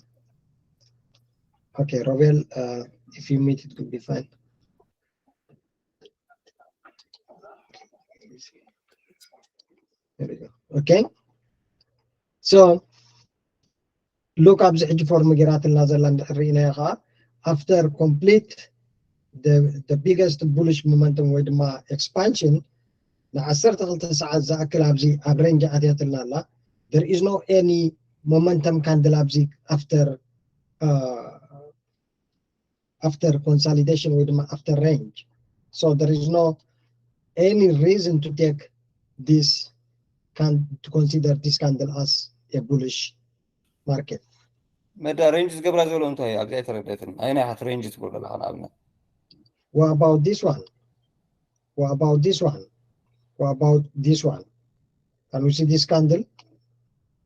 Okay, Robel, uh, if you mute it could be fine. There we go. Okay. So look ኣብዚ ሕጂ ፎርም ጌራትልና ዘላ እንድሕር ርኢናዮ ከዓ after complete the, the biggest bullish momentum ወይ ድማ expansion ንዓሰርተ ክልተ ሰዓት ዝኣክል ኣብዚ ኣብ ሬንጅ ኣትያትልና ኣላ። There is no any momentum candle ኣብዚ after uh, after consolidation ወይ ድማ after range. So there is no any reason to take this can to consider this candle as a bullish market. መዳ ሬንጅ ዝገብራ ዘሎ እንታይ ኣብዚ ኣይተረደትን። ኣይናይ ሓት ሬንጅ ትብሎ ዘለኻ ንኣብነት What about this one? What about this one? What about this one? Can we see this candle?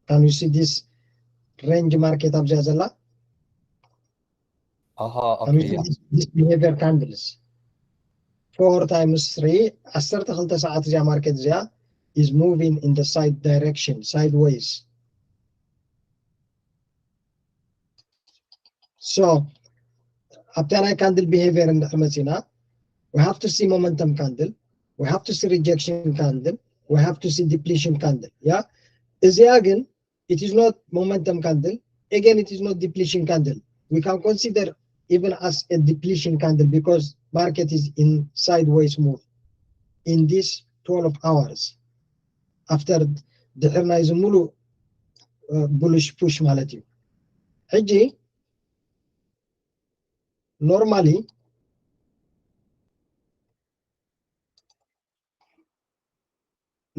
Can we see this range market ኣብዚኣ ዘላ? ኣሃ Can we see this, this behavior candles? Four times three, ዓሰርተ ክልተ ሰዓት እዚኣ ማርኬት እዚኣ is moving in the side direction, sideways. So ኣብታ ናይ ካንድል ቢሄቪየር እንድሕር መፂና we have to see momentum candle, we have to see rejection candle, we have to see depletion candle. ያ እዚኣ ግን it is not momentum candle, again it is not depletion candle. We can consider even as a depletion candle because market is in sideways move in this twelve hours after ድሕር ናይዚ ሙሉእ bullish push ማለት እዩ። ሕጂ normally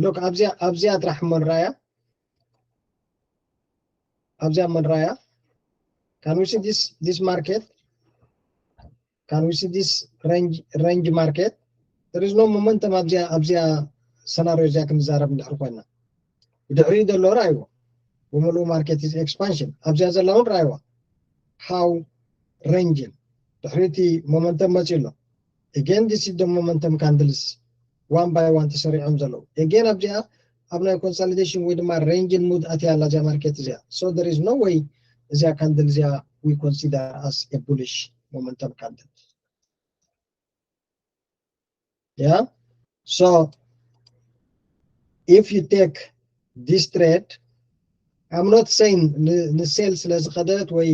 look ኣብዚኣ ኣብዚኣ ጥራሕ እሞ ንራያ ኣብዚኣ እሞ ንራያ can we see this this market? Can we see this range range market? There is no momentum ኣብዚኣ ኣብዚኣ ሰናሪዮ እዚኣ ክንዛረብ እንድሕር ኮይና ብድሕሪኡ ዘሎ ራይዎ ብምሉኡ market is expansion ኣብዚኣ ዘላ እውን ራይዋ how range ድሕሪቲ momentum መፅዩ ኣሎ። Again this is the momentum candles one by one ተሰሪዖም ዘለዉ። Again ኣብዚኣ ኣብ ናይ consolidation ወይ ድማ ሬንጅን ሙድ ኣትያ ኣላ እዚኣ ማርኬት እዚኣ። So there is no way እዚኣ ካንድል እዚኣ we consider as a bullish momentum candle. Yeah. So if you take this trade, I'm not saying ንሴል ስለ ዝኸደት ወይ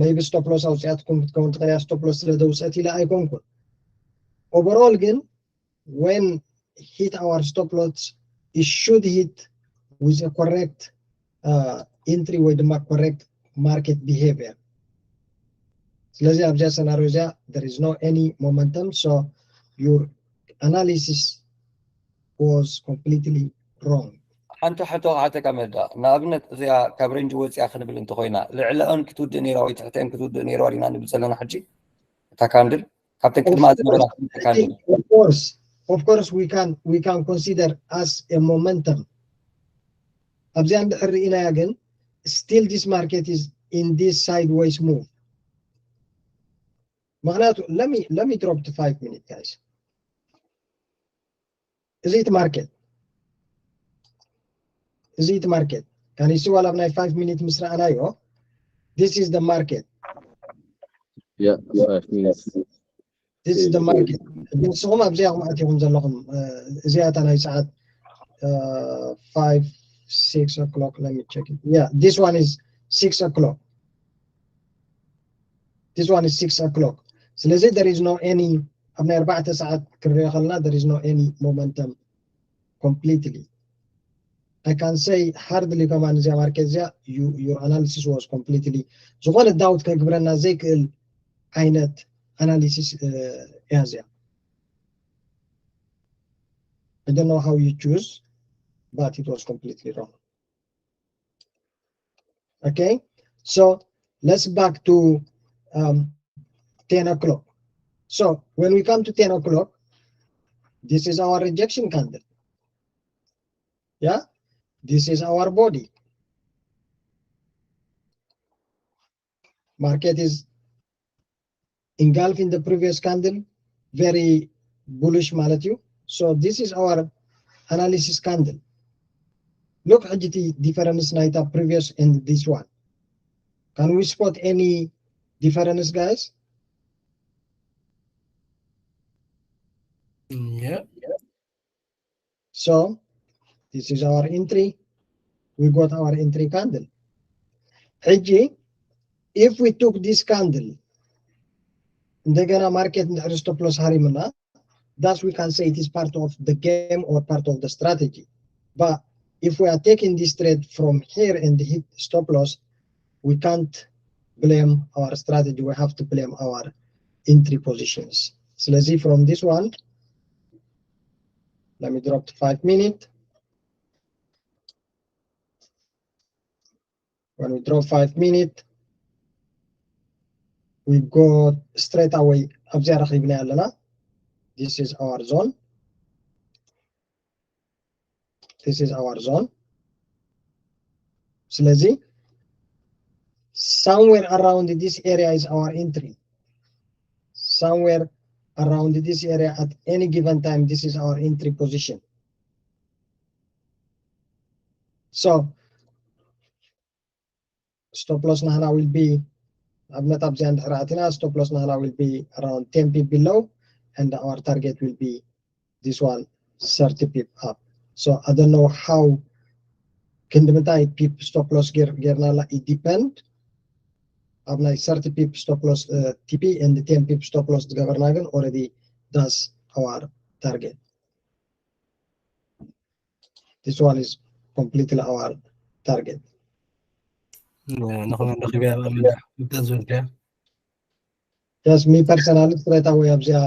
maybe stop loss ኣውፅኣትኩም ክትከውን ትኽእል እያ፣ stop loss ስለ ዘውፅአት ኢለ ኣይኮንኩን። Overall ግን when hit our stop loss, it should hit with a correct uh, entry ወይ ድማ correct market behavior። ስለዚ ኣብዚኣ scenario እዚኣ there is no any momentum, so your analysis was completely wrong። ሓንቲ ሕቶ ክሓተካ መዳ፣ ንኣብነት እዚኣ ካብ ሬንጅ ወፂኣ ክንብል እንተኮይና ልዕለኦን ክትውድእ ነይራ ወይ ትሕተን ክትውድእ ነይራ ዲና ንብል ዘለና ሕጂ? እታ ካንድል ካብተን ቅድማ ዝነበራ ካንድል of course of course we can we can consider as a momentum። ኣብዚኣ እንድሕር ርኢናያ ግን still this market is in this sideways move። ምክንያቱ let me let me drop to five minute guys። እዚ እቲ market፣ እዚ እቲ market ካን ሲ ዋላ ኣብ ናይ five minute ምስ ረኣናዮ this is the market Yeah, five minutes. this is the market። ንስኹም ኣብዚኣ ኹም ኣቲኹም ዘለኹም እዚኣታ ናይ ሰዓት five six o'clock, let me check it, yeah, this one is six o'clock, this one is six o'clock። ስለዚ there is no any ኣብ ናይ ኣርባዕተ ሰዓት ክንሪኦ ከለና there is no any momentum completely። I can say hardly ከማን እዚኣ market እዚኣ your analysis was completely ዝኾነ doubt ከግብረና ዘይክእል ዓይነት analysis እያ እዚኣ። I don't know how you choose, but it was completely wrong. Okay, so let's back to um, ten o'clock. So when we come to ten o'clock, this is our rejection candle. Yeah, this is our body. Market is engulfed in the previous candle, very bullish ማለት እዩ። So this is our analysis candle. Look ሕጂ እቲ difference ናይታ previous and this one. Can we spot any difference, guys? Yeah. So this is our entry. We got our entry candle. ሕጂ if we took this candle እንደገና market እንድሕር stop loss ሃሪምና, thus we can say it is part of the game or part of the strategy. But if we are taking this trade from here and hit stop loss, we can't blame our strategy, we have to blame our entry positions. ስለዚ from this one, let me drop to five minute. When we drop five minute, we go straight away ኣብዚኣ ረኺብና ኣለና። This is our zone. This is our zone. ስለዚ somewhere around this area is our entry. Somewhere around this area at any given time, this is our entry position. So stop loss ናህና will be ኣብነት ኣብዚኣ እንድሕር ኣቲና stop loss ናህና will be around ten pip below and our target will be this one thirty pip up. So I don't know how ክንዲ ምንታይ pip stop loss ጌርናላ, it depend ኣብ ናይ thirty pip stop loss TP and ten pip stop loss ዝገበርና ግን already that's our target. This one is completely our target. ንኹን ንረኽብያ ምብዳ ዝበልክያ Yes, me personally straight away ኣብዚኣ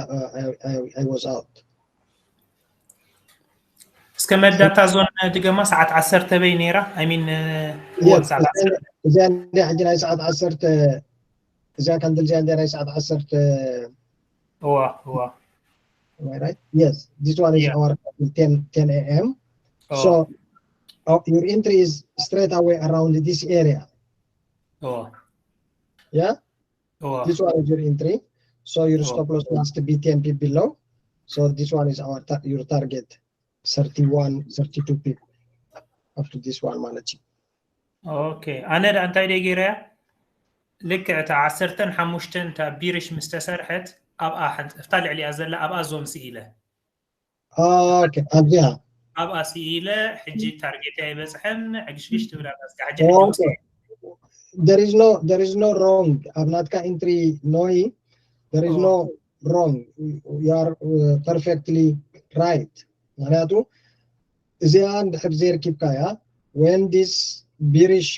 I was out. እስከ መዳታ ዞን ድገማ ሰዓት ዓሰርተ በይ ነይራ? I mean እዚኣ እንደ ሕጂ ናይ ሰዓት ዓሰርተ እዚኣ ካንድል እዚኣ እንደ ናይ ሰዓት ዓሰርተ እዋ እዋ Am I right? Yes, this one is Yeah. Our ten, ten a.m. Oh. So uh, your entry is straight away around this area. Oh. Yeah, Oh. This one is your entry. So your Oh. Stop loss needs to be ten pip below. So this one is our ta- your target, thirty-one, thirty-two pip up to this one ማለት እዩ። Okay. ኣነ ዳ እንታይ ደይ ገይረያ? ልክዕ እታ ዓሰርተን ሓሙሽተን እታ ቢርሽ ምስ ተሰርሐት ኣብኣ ሓንቲ እፍታ ልዕሊኣ ዘላ ኣብኣ ዞን ስኢለ Okay, ኣብዚኣ ኣብኣ ስኢለ ሕጂ ታርጌት ኣይበፅሐን ዕግሽግሽ ትብል ኣላ እስካ ሕጂ ሕጂ Okay. There is no there is no wrong ኣብ ናትካ entry ኖሂ. There is Oh. No wrong. You are uh, perfectly right. ምክንያቱ እዚኣ እንድሕር ዘይርኪብካያ when this bearish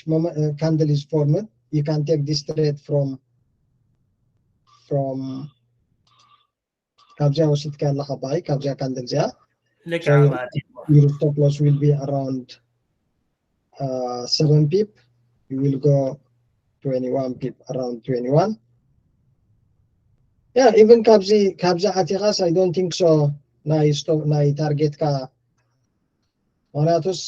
candle is formed, you can take this trade from from ካብዚኣ ወሲድካ ኣለካ ባይ ካብዚኣ ካንድል እዚኣ ልክ your stop loss will be around uh, seven pip, you will go twenty-one pip, around twenty-one. Yeah, even ካብዚ ካብዚ ኣቲኻስ I don't think so ናይ stop ናይ ታርጌትካ። ምክንያቱስ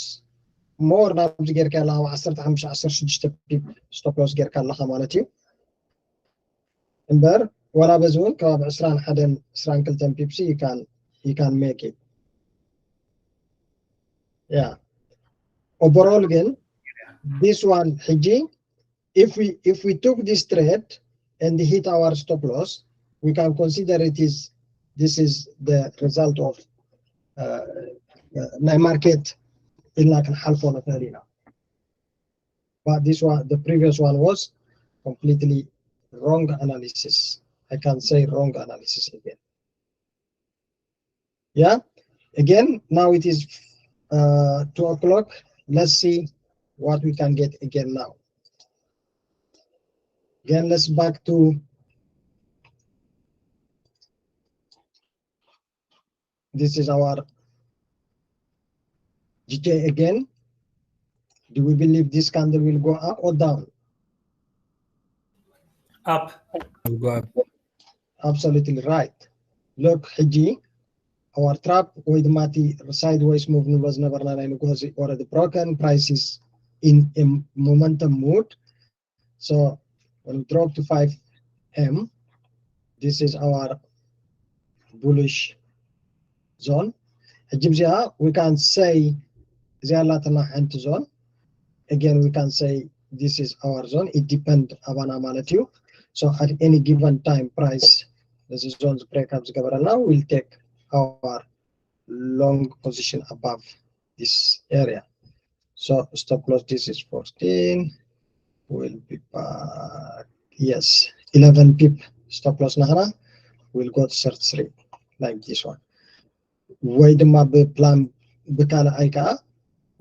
more ናብዚ ጌርካ ኣለካ ዓሰርተ ሓሙሽተ ዓሰርተ ሽዱሽተ ፒፕ stop loss ጌርካ ኣለካ ማለት እዩ። እምበር ዋላ በዚ እውን ከባቢ ዕስራን ሓደን ዕስራን ክልተን ፒፕሲ you can make it. Yeah, overall ግን this one ሕጂ if we if we took this trade and hit our stop loss, we can consider it is this is the result of uh, ናይ ማርኬት ኢልና ክንሓልፎ ንኽእል ኢና። But this one, the previous one was completely wrong analysis. I can say wrong analysis again. Yeah, again, now it is uh, two o'clock. Let's see what we can get again now. Again, let's back to this is our G K again. Do we believe this candle will go up or down? Up. Will go up. Absolutely right. Look ሕጂ our trap ወይ ድማ እቲ sideways move ንብሎ ዝነበርና ናይ ንግሆ እዚ already broken, price is in a momentum mood. So when we drop to five M, this is our bullish zone. ሕጂ እዚኣ we can say እዚኣ ኣላትና ሓንቲ zone. Again, we can say this is our zone. It depend ኣባና ማለት እዩ። So at any given time price ነዚ zone break up ዝገበረልና, we'll take our long position above this area. So stop loss, this is fourteen. We'll be back. Yes, eleven pip stop loss ናህና. We'll go to thirty-three like this one. ወይ ድማ ብፕላን ብካልኣይ ከዓ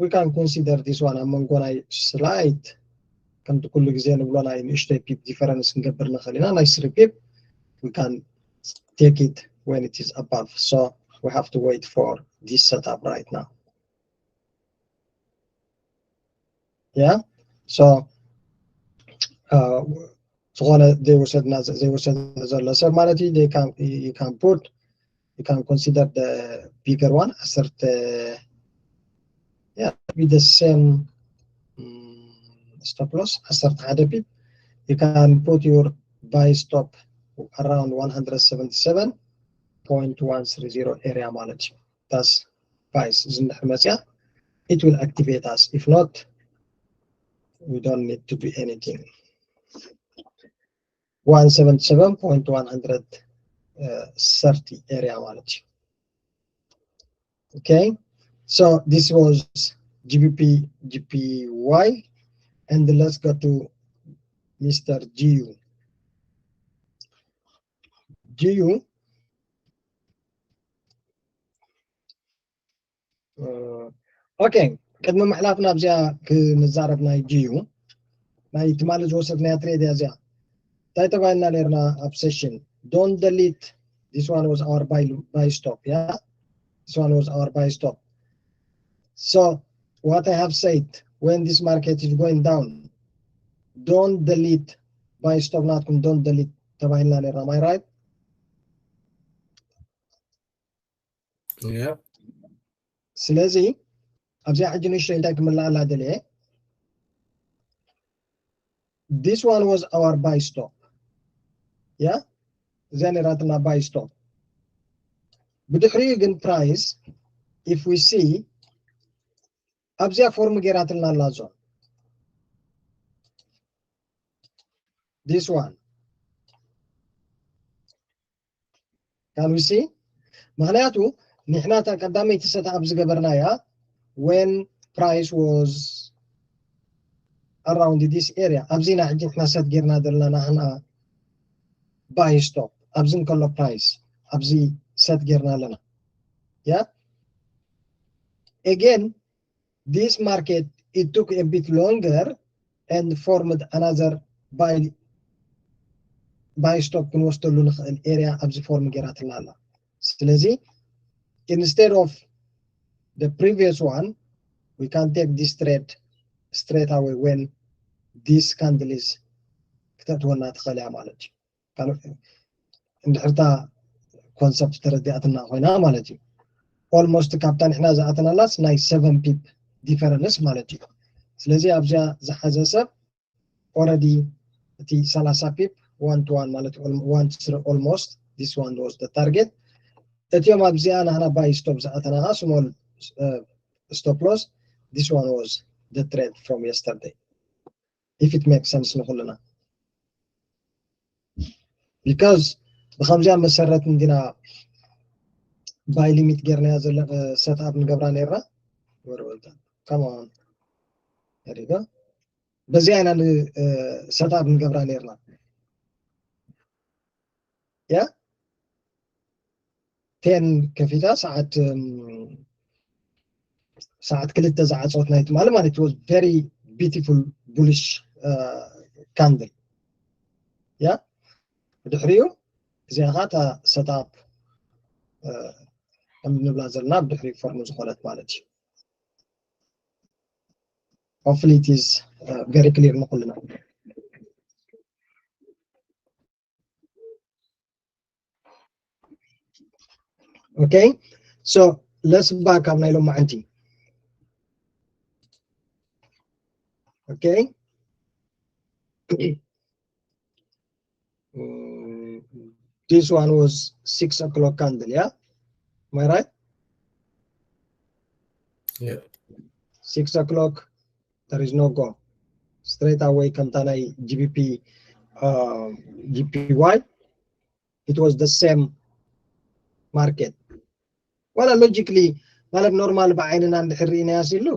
we can consider this one ኣብ መንጎ ናይ slight ከምቲ ኩሉ ግዜ ንብሎ ናይ ንእሽተይ ፒፕ difference ክንገብር ንኽእል ኢና። ናይ three pip we can take it when it is above. So we have to wait for this setup right now. Yeah, so uh, ዝኾነ ዘይወሰድና ዘይወሰደ ዘሎ ሰብ ማለት እዩ። You can put, you can consider the bigger one, ዓሰርተ, yeah, with the same um, stop loss, ዓሰርተ ሓደ pip. You can put your buy stop around one hundred seventy-seven point one three zero area ማለት እዩ። That's price እዚ እንድሕር መፅያ, it will activate us. If not, we don't need to do anything. One seventy-seven point one hundred thirty area ማለት እዩ። Okay, so this was G B P, G P Y, and let's go to Mister G U. G U. Okay, ቅድሚ ምሕላፍና ኣብዚኣ ክንዛረብ ናይ G U ናይ ትማሊ ዝወሰድናያ trade እያ እዚኣ። እንታይ ተባሂልና ነርና ኣብ session? Don't delete. This one was our buy, buy stop, yeah? This one was our buy stop. So what I have said, when this market is going down, don't delete buy stop ናትኩም፣ don't delete ተባሂልና ነርና። Am I right? Yeah. ስለዚ ኣብዚኣ ሕጂ ንእሽተይ እንታይ ክምልኣላ ደልየ? This one was our buy stop. Yeah? እዚኣ ነራትና buy stop። ብድሕሪኡ ግን price, if we see ኣብዚኣ form ጌራትልና ኣላ zone። This one. Can we see? ምክንያቱ ንሕና እታ ቀዳመይቲ set up ዝገበርናያ when price was around this area፣ ኣብዚ ኢና ሕጂ ንሕና set ጌርና ዘለና ናህና buy stop፣ ኣብዚ እንከሎ price ኣብዚ set ጌርና ኣለና። Yeah? Again, this market, it took a bit longer and formed another buy buy stop ክንወስደሉ ንኽእል area ኣብዚ form ገይራትና ኣላ። ስለዚ instead of the previous one, we can take this trade straight away when this candle is ክተእትወና ትኽእል እያ ማለት እዩ። እንድሕርታ concept ተረዲኣትና ኮይና ማለት እዩ። Almost ካብታ ንሕና ዝኣተናላስ ናይ seven pip difference ማለት እዩ። ስለዚ ኣብዚኣ ዝሓዘ ሰብ already እቲ ሰላሳ pip one to one ማለት one almost this one was the target። እቲኦም ኣብዚኣ ናህና buy stop ዝኣተና ከዓ small stop loss, this one was the trade from yesterday, if it makes sense ንኩልና። Because ብከምዚኣ መሰረት እንዲና buy limit ጌርናያ ዘለ set up ንገብራ ነርና። Come on, there you go። በዚኣ ኢና set up ንገብራ ነርና። ያ ten ከፊታ ሰዓት ሰዓት ክልተ ዝዓፀወት ናይ ትማሊ ማለት was very beautiful bullish candle። ያ ብድሕሪኡ እዚኣ ከዓ እታ set up ከም ንብላ ዘለና ብድሕሪኡ form ዝኾነት ማለት እዩ። Hopefully it is very clear ንኩልና። Okay, so let's back ኣብ ናይ ሎማዓንቲ። Okay, this one was six o'clock candle, yeah? Am I right? Yeah. Six o'clock, there is no go. Straight away ከምታ ናይ GBP, GPY, it was the same market. Well, logically ማለት normal ብዓይንና እንድሕር ርኢናያ ሲሉ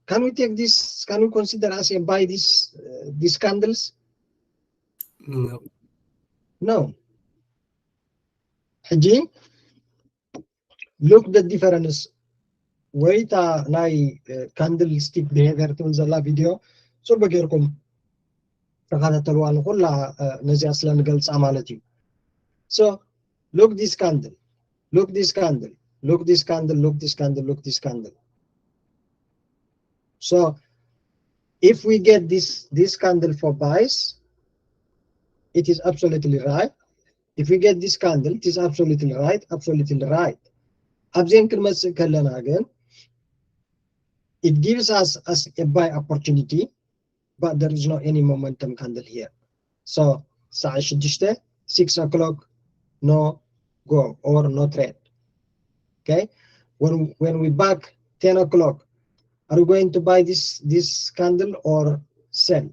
can we take this, can we consider as a buy this these candles? No. ሕጂ look the difference ወይ እታ ናይ candlestick behavior ትብል ዘላ video ጽቡቅ ጌርኩም ተኸታተልዋ፣ ንኩላ ነዚኣ ስለ ንገልጻ ማለት እዩ። So look this candle, look this candle, look this candle, look this candle, look this candle. So if we get this this candle for buys, it is absolutely right. If we get this candle, it is absolutely right, absolutely right. ኣብዚአን ክንመጽእ ከለና ግን it gives us as a buy opportunity, but there is no any momentum candle here. So ሰዓት ሽዱሽተ, six o'clock, no go or no trade. Okay, when when we back ten o'clock, are we going to buy this this candle or sell?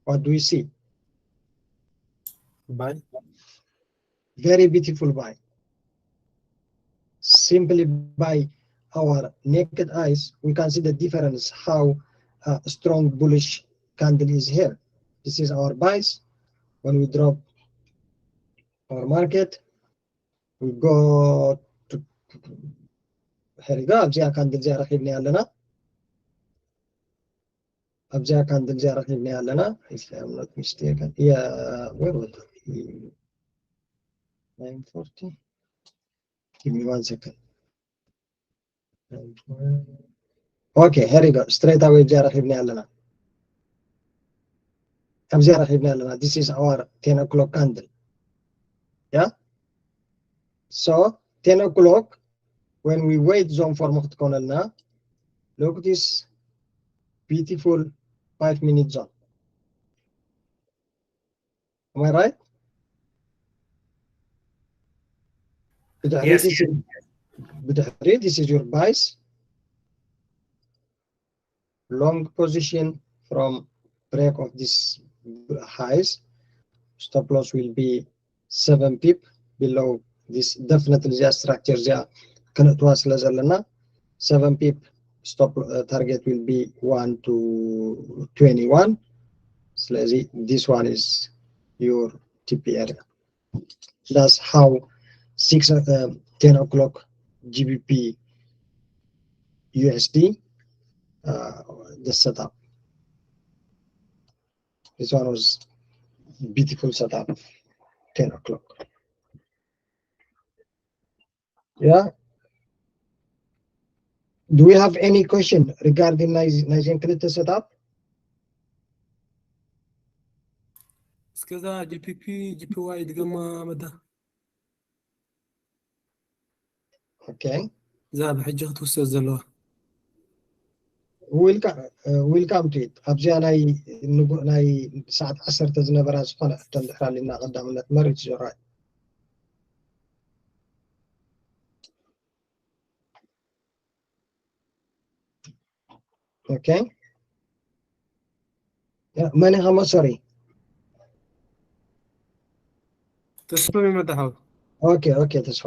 What do we see? Buy. Very beautiful buy. Simply by our naked eyes, we can see the difference, how uh, strong bullish candle is here. This is our buys. When we drop our market, we go to, here we go. ኣብዚኣ ካንድል እዚኣ ረኺብና ኣለና። ኣብዚኣ ካንድል እዚኣ ረኺብና ኣለና። If I'm not mistaken. Yeah, where was it? Nine forty. Give me one second. Okay, here we go. Straight away እዚኣ ረኺብና ኣለና። ኣብዚኣ ረኺብና ኣለና። This is our ten o'clock candle. Yeah? So ten o'clock, when we wait zone form ክትኮነልና, look this beautiful five minute zone. Am I right? ብድሕሪ Yes. This is- ብድሕሪ this is your buys. Long position from break of this highs. Stop loss will be seven pip below this. Definitely እዚኣ structure እዚኣ ክንእትዋ ስለ ዘለና seven pip stop uh, target will be one to twenty-one. ስለዚ this one is your TP area. That's how six uh, ten o'clock GBP U S D, uh, the setup. This one was beautiful setup, ten o'clock. Yeah. Do we have any question regarding Nigen Crypto setup? እስከዛ G P P G P Y ድገማ መዳ። Okay. እዛ ብሕጂ ክትውሰድ ዘለዋ። Welcome, uh, welcome to it. ኣብዚኣ ናይ ንጉ ናይ ሰዓት ዓሰርተ ዝነበራ ዝኾነ ዕድል ድሕር ኣሊና ቀዳምነት መሪት ዞራ። Okay. መን ኢኻ? ሶሪ። ተስፋ ይመጣ ሓው። Okay, okay, ተስፋ።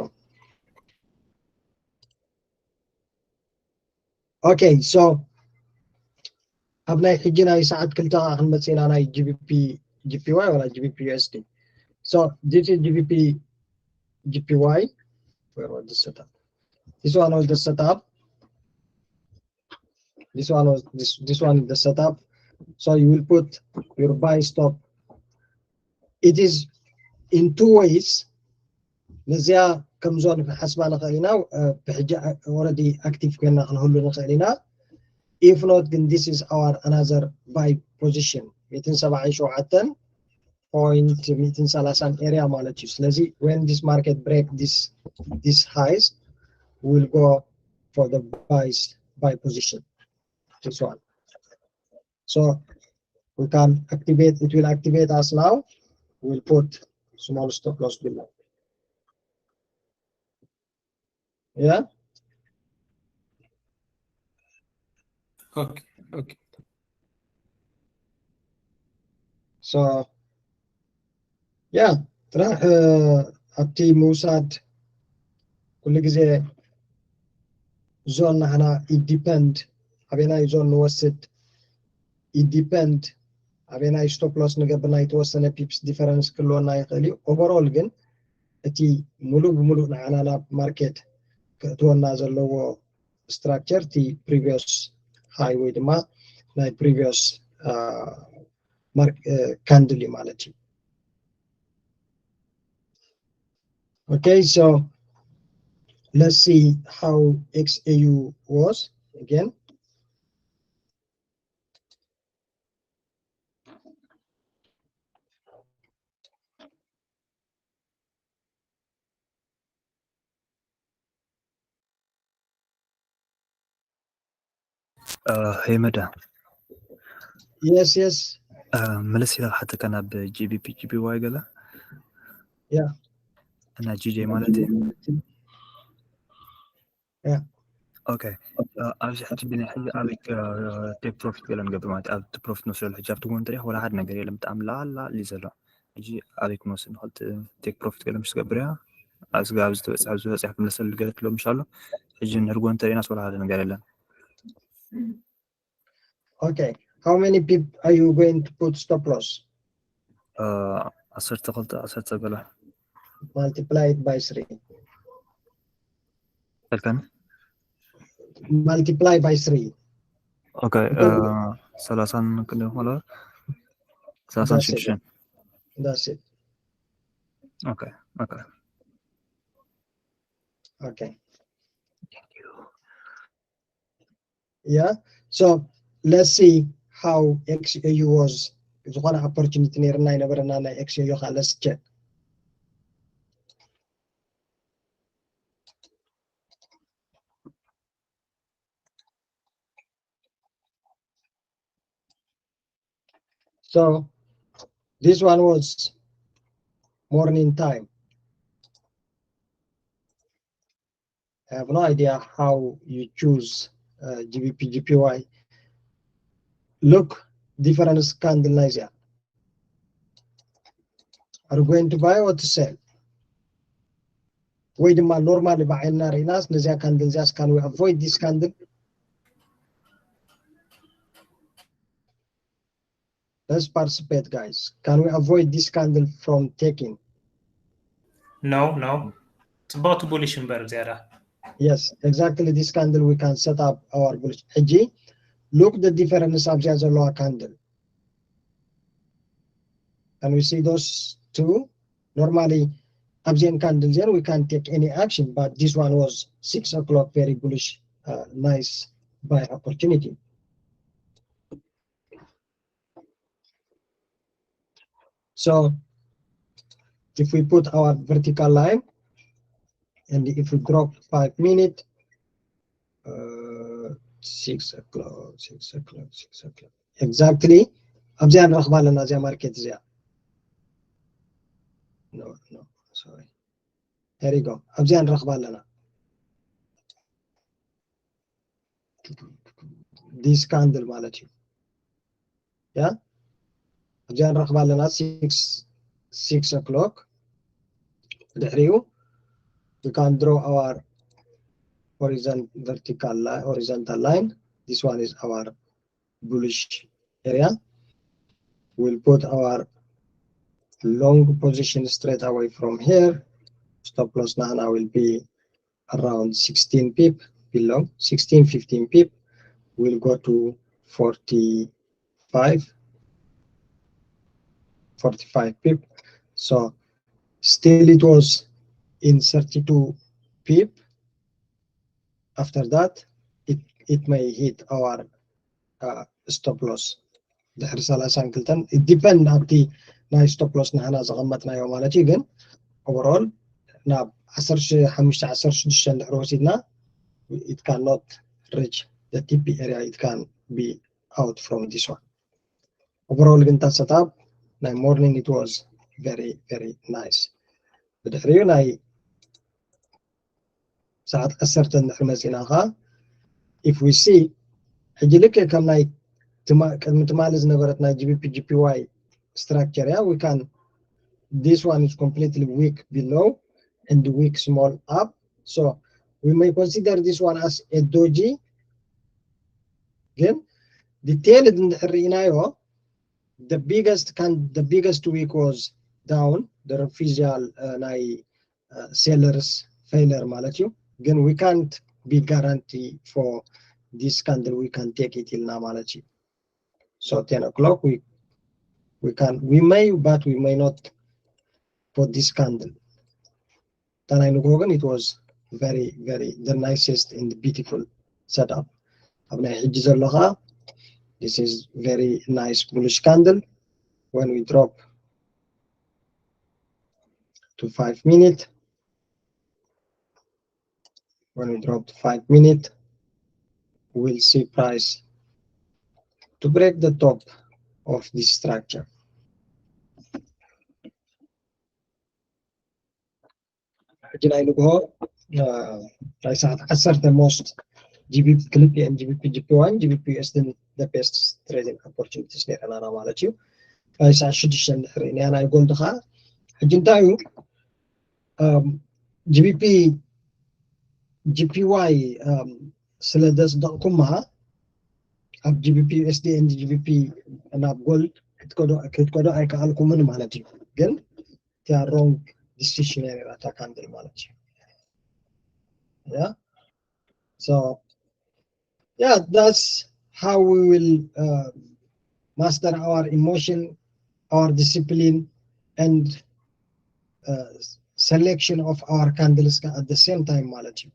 Okay, so ኣብ ናይ ሕጂ ናይ ሰዓት ክልተ ከዓ ክንመፅእ ኢና ናይ G B P G P Y ወላ G B P U S D. So this is G B P G P Y. Where was the setup? This one was the setup. This one was this this one is the setup. So you will put your buy stop. It is in two ways. ነዚኣ ከምዞን ክንሓስባ ንኽእል ኢና። ብሕጂ already active ኮይና ክንህሉ ንኽእል ኢና። If not ግን this is our another buy position ሚእትን ሰብዓን ሸውዓተን point ሚእትን ሰላሳን area ማለት እዩ። ስለዚ when this market break this this highs, we'll go for the buys buy position. This one. So we can activate, it will activate us now. We'll put small stop loss below. Yeah. Okay, okay. So yeah, ጥራሕ ኣብቲ ምውሳድ ኩሉ ግዜ ዞን ንሕና it depend ኣበናይ ዞን ንወስድ it depend ኣበናይ stop loss ንገብር ናይ ተወሰነ pips difference ክህልወና ይኽእል እዩ። Overall ግን እቲ ሙሉእ ብሙሉእ ንዓና ናብ ማርኬት ክእትወና ዘለዎ structure እቲ previous high ወይ ድማ ናይ previous candle እዩ ማለት እዩ። Okay, so let's see how X A U was again. ሄመዳ Yes, yes. መለስ ኢላ ሓተካ ናብ G B P G P Y ገለ Yeah. እና G J ማለት እዩ። Yeah. Okay. ኣብዚ ሕጂ ብናይ ሕጂ ኣበይ take profit ገለ ንገብር ማለት ኣብቲ profit ንወስደሉ ሕጂ ኣብቲ ጎን እንተሪኣ ወላ ሓደ ነገር የለን ብጣዕሚ ላላ እዩ ዘሎ። ሕጂ ኣበይ ክንወስድ ንኽእል take profit ገለ ምስ ትገብር እያ ኣብዚ ኣብዚ ዝበፅሕ ኣብዚ ዝበፅሕ ክምለሰሉ ገለ ትሎ ምሽ ኣሎ። ሕጂ ንሕድጎ እንተሪእናስ ወላ ሓደ ነገር የለን። Okay. How many pip are you going to put stop loss? ዓሰርተ ክልተ ዓሰርተ ገለ Multiply it by three. ተልከን Multiply by three. Okay. ሰላሳን ክንደይ ማለት ሰላሳን ሽዱሽተን That's it. Okay. Okay. Okay. Yeah. So let's see how X A U was. ዝኾነ opportunity ነይርና ይነበረና ናይ X A U ከዓ let's check. So this one was morning time. I have no idea how you choose uh, G B P, G P Y. Look, difference candle ናይዚኣ. Are you going to buy or to sell? ወይ ድማ normally ብዓይንና ርኢናስ ነዚኣ candle እዚኣስ can we avoid this candle? Let's participate, guys. Can we avoid this candle from taking? No, no. ጽቡቕቲ bullish እምበር ዝያዳ። Yes, exactly. This candle, we can set up our bullish. ሕጂ look the difference ኣብዚኣ ዘለዋ candle. Can we see those two? Normally ኣብዚአን candle እዚአን we can take any action, but this one was six o'clock, very bullish, uh, nice buy opportunity. So if we put our vertical line and if we drop five minute, uh, six o'clock, six o'clock, six o'clock. Exactly. ኣብዚኣ ንረኽባ ኣለና እዚኣ market እዚኣ። No, no, sorry. Here you go. ኣብዚኣ ንረኽባ ኣለና። This candle ማለት እዩ። ያ ኣብዚኣ ንረኽባ ኣለና six six o'clock። ድሕሪኡ we can draw our horizon vertical line, horizontal line. This one is our bullish area. We'll put our long position straight away from here. Stop loss ናህና will be around sixteen pip, below sixteen, fifteen pip. We'll go to forty-five, forty-five pip. So still it was in thirty-two pip. After that, it, it may hit our, uh, stop loss. ድሕሪ ሰላሳን ክልተን፣ it depend ኣብቲ ናይ stop loss ንሕና ዘቐመጥናዮ ማለት እዩ። ግን overall ናብ ዓሰርተ ሓሙሽተ ዓሰርተ ሽዱሽተ እንድሕር ወሲድና, it cannot reach the T P area, it can be out from this one. Overall ግን እታ setup ናይ morning it was very, very nice። ብድሕሪኡ ናይ ሰዓት ዓሰርተ እንድሕር መፂና ኸዓ፣ if we see፣ ሕጂ ልክዕ ከም ናይ ትማ-፣ ቅድሚ ትማሊ ዝነበረት ናይ G B P G P Y structure እያ። We can, this one is completely wick below and wick small up. So we may consider this one as a doji. ግን detailed እንድሕር ርኢናዮ፣ the biggest can, the biggest wick was down, the refusal, uh, ናይ፣ uh, sellers failure ማለት እዩ። ግን we can't be guarantee for this candle, we can take it ኢልና ማለት እዩ። So ten o'clock we, we can, we may, but we may not for this candle. እታ ናይ ንግሆ ግን it was very, very the nicest and beautiful setup። ኣብ ናይ ሕጂ ዘሎ ኸዓ this is very nice bullish candle. When we drop to five minute, when we drop to five minute, we'll see price to break the top of this structure. ሕጂ ናይ ንግሆ፣ እ፣ ናይ ሰዓት ዓሰርተ most G B P ክልቲኤን G B P G P Y G B P U S D the best trading opportunities ነይረናና ማለት እዩ። ናይ ሰዓት ሽዱሽተ እንድሕር ርኢናያ ናይ ጎልድ ኸዓ ሕጂ እንታይ እዩ፣ እም፣ G B P G P Y፣ እም፣ ስለ ዘጽደቕኩማ ኣብ G B P U S D and G B P ናብ ጎልድ ክትከዶ፣ ክትከዶ ኣይከኣልኩምን ማለት እዩ። ግን እቲኣ wrong decision እያ ነይራ እታ ካንድል ማለት እዩ። Yeah? So yeah, that's how we will, uh, master our emotion, our discipline, and, uh, selection of our candles at the same time ማለት እዩ።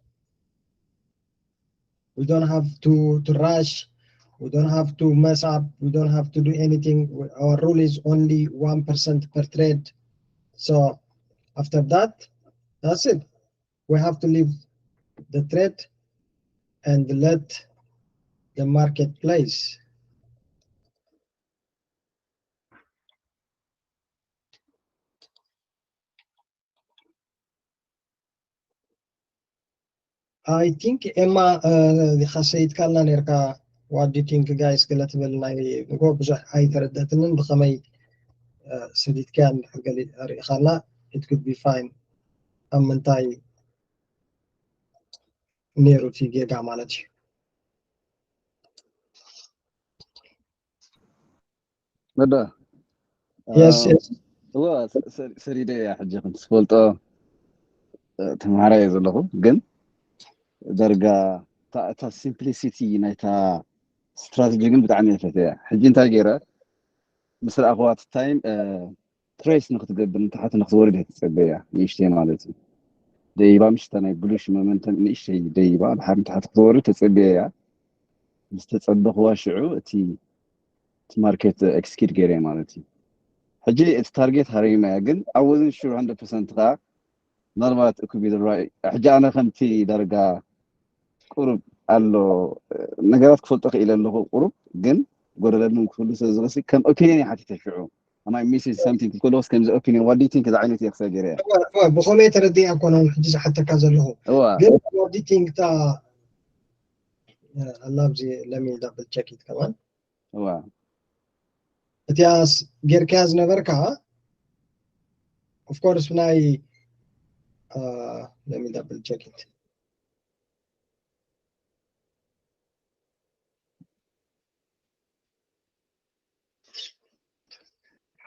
We don't have to, to rush. We don't have to mess up. We don't have to do anything. We, our rule is only one percent per trade. So after that, that's it. We have to leave the trade and let the market place. I think ኤማ፣ እ፣ ዲኻ ሰይድካልና ነርካ። What do you think, guys? ገለ ትብል ናይ ንጎ ብዙሕ ኣይተረደእትንን። ብኸመይ፣ እ፣ ሰዲድካያ እንድሕር ገሊ ርኢኻና፣ it could be fine። ኣብ ምንታይ ነይሩ እቲ ጌጋ ማለት እዩ? መዳ Yes, yes. እዋ ሰሪደ እያ። ሕጂ ከም ትፈልጦ፣ እ፣ ተምሃራይ እየ ዘለኹ። ግን ዳርጋ እታ simplicity ናይታ ስትራተጂ ግን ብጣዕሚ እየ ፈትያ። ሕጂ እንታይ ገይረ ምስ ረኣኽዋ እቲ ታይም ትሬስ ንክትገብር ንታሕቲ ንክትወርድ እየ ተፀበያ ንእሽተይ ማለት እዩ። ደይባ ምሽታ ናይ ብሉሽ መመንተም ንእሽተይ ደይባ ድሓር ንታሕቲ ክትወርድ ተፀበያ እያ። ምስ ተፀበኽዋ ሽዑ እቲ ማርኬት ኤክስኪድ ገይረ ማለት እዩ። ሕጂ እቲ ታርጌት ሃሪማ እያ ግን I wasn't sure one hundred percent ከዓ ምናልባት እኩ ቢድራይ ሕጂ ኣነ ከምቲ ዳርጋ ቁሩብ ኣሎ ነገራት ክፈልጦ ክኢለ ኣለኹ ቁሩብ ግን ጎደለኒ ክህሉ ስለ ዝኽእል ከም ኦፒኒየን ይሓቲተ ሽዑ am I missing something ክትከለስ ከምዚ ኦፒኒየን what do you think እዚ ዓይነት እየ ክሰገረ እያ ብኸመይ ተረዲእ ኣይኮነን ሕጂ ዝሓተካ ዘለኹ እዋ ግን what do you think ታ ኣላ ኣብዚ ለሚ ዳብል ቸክ ኢት ከማን እዋ እቲያስ ጌርካያ ዝነበርካ of course ናይ let me double check it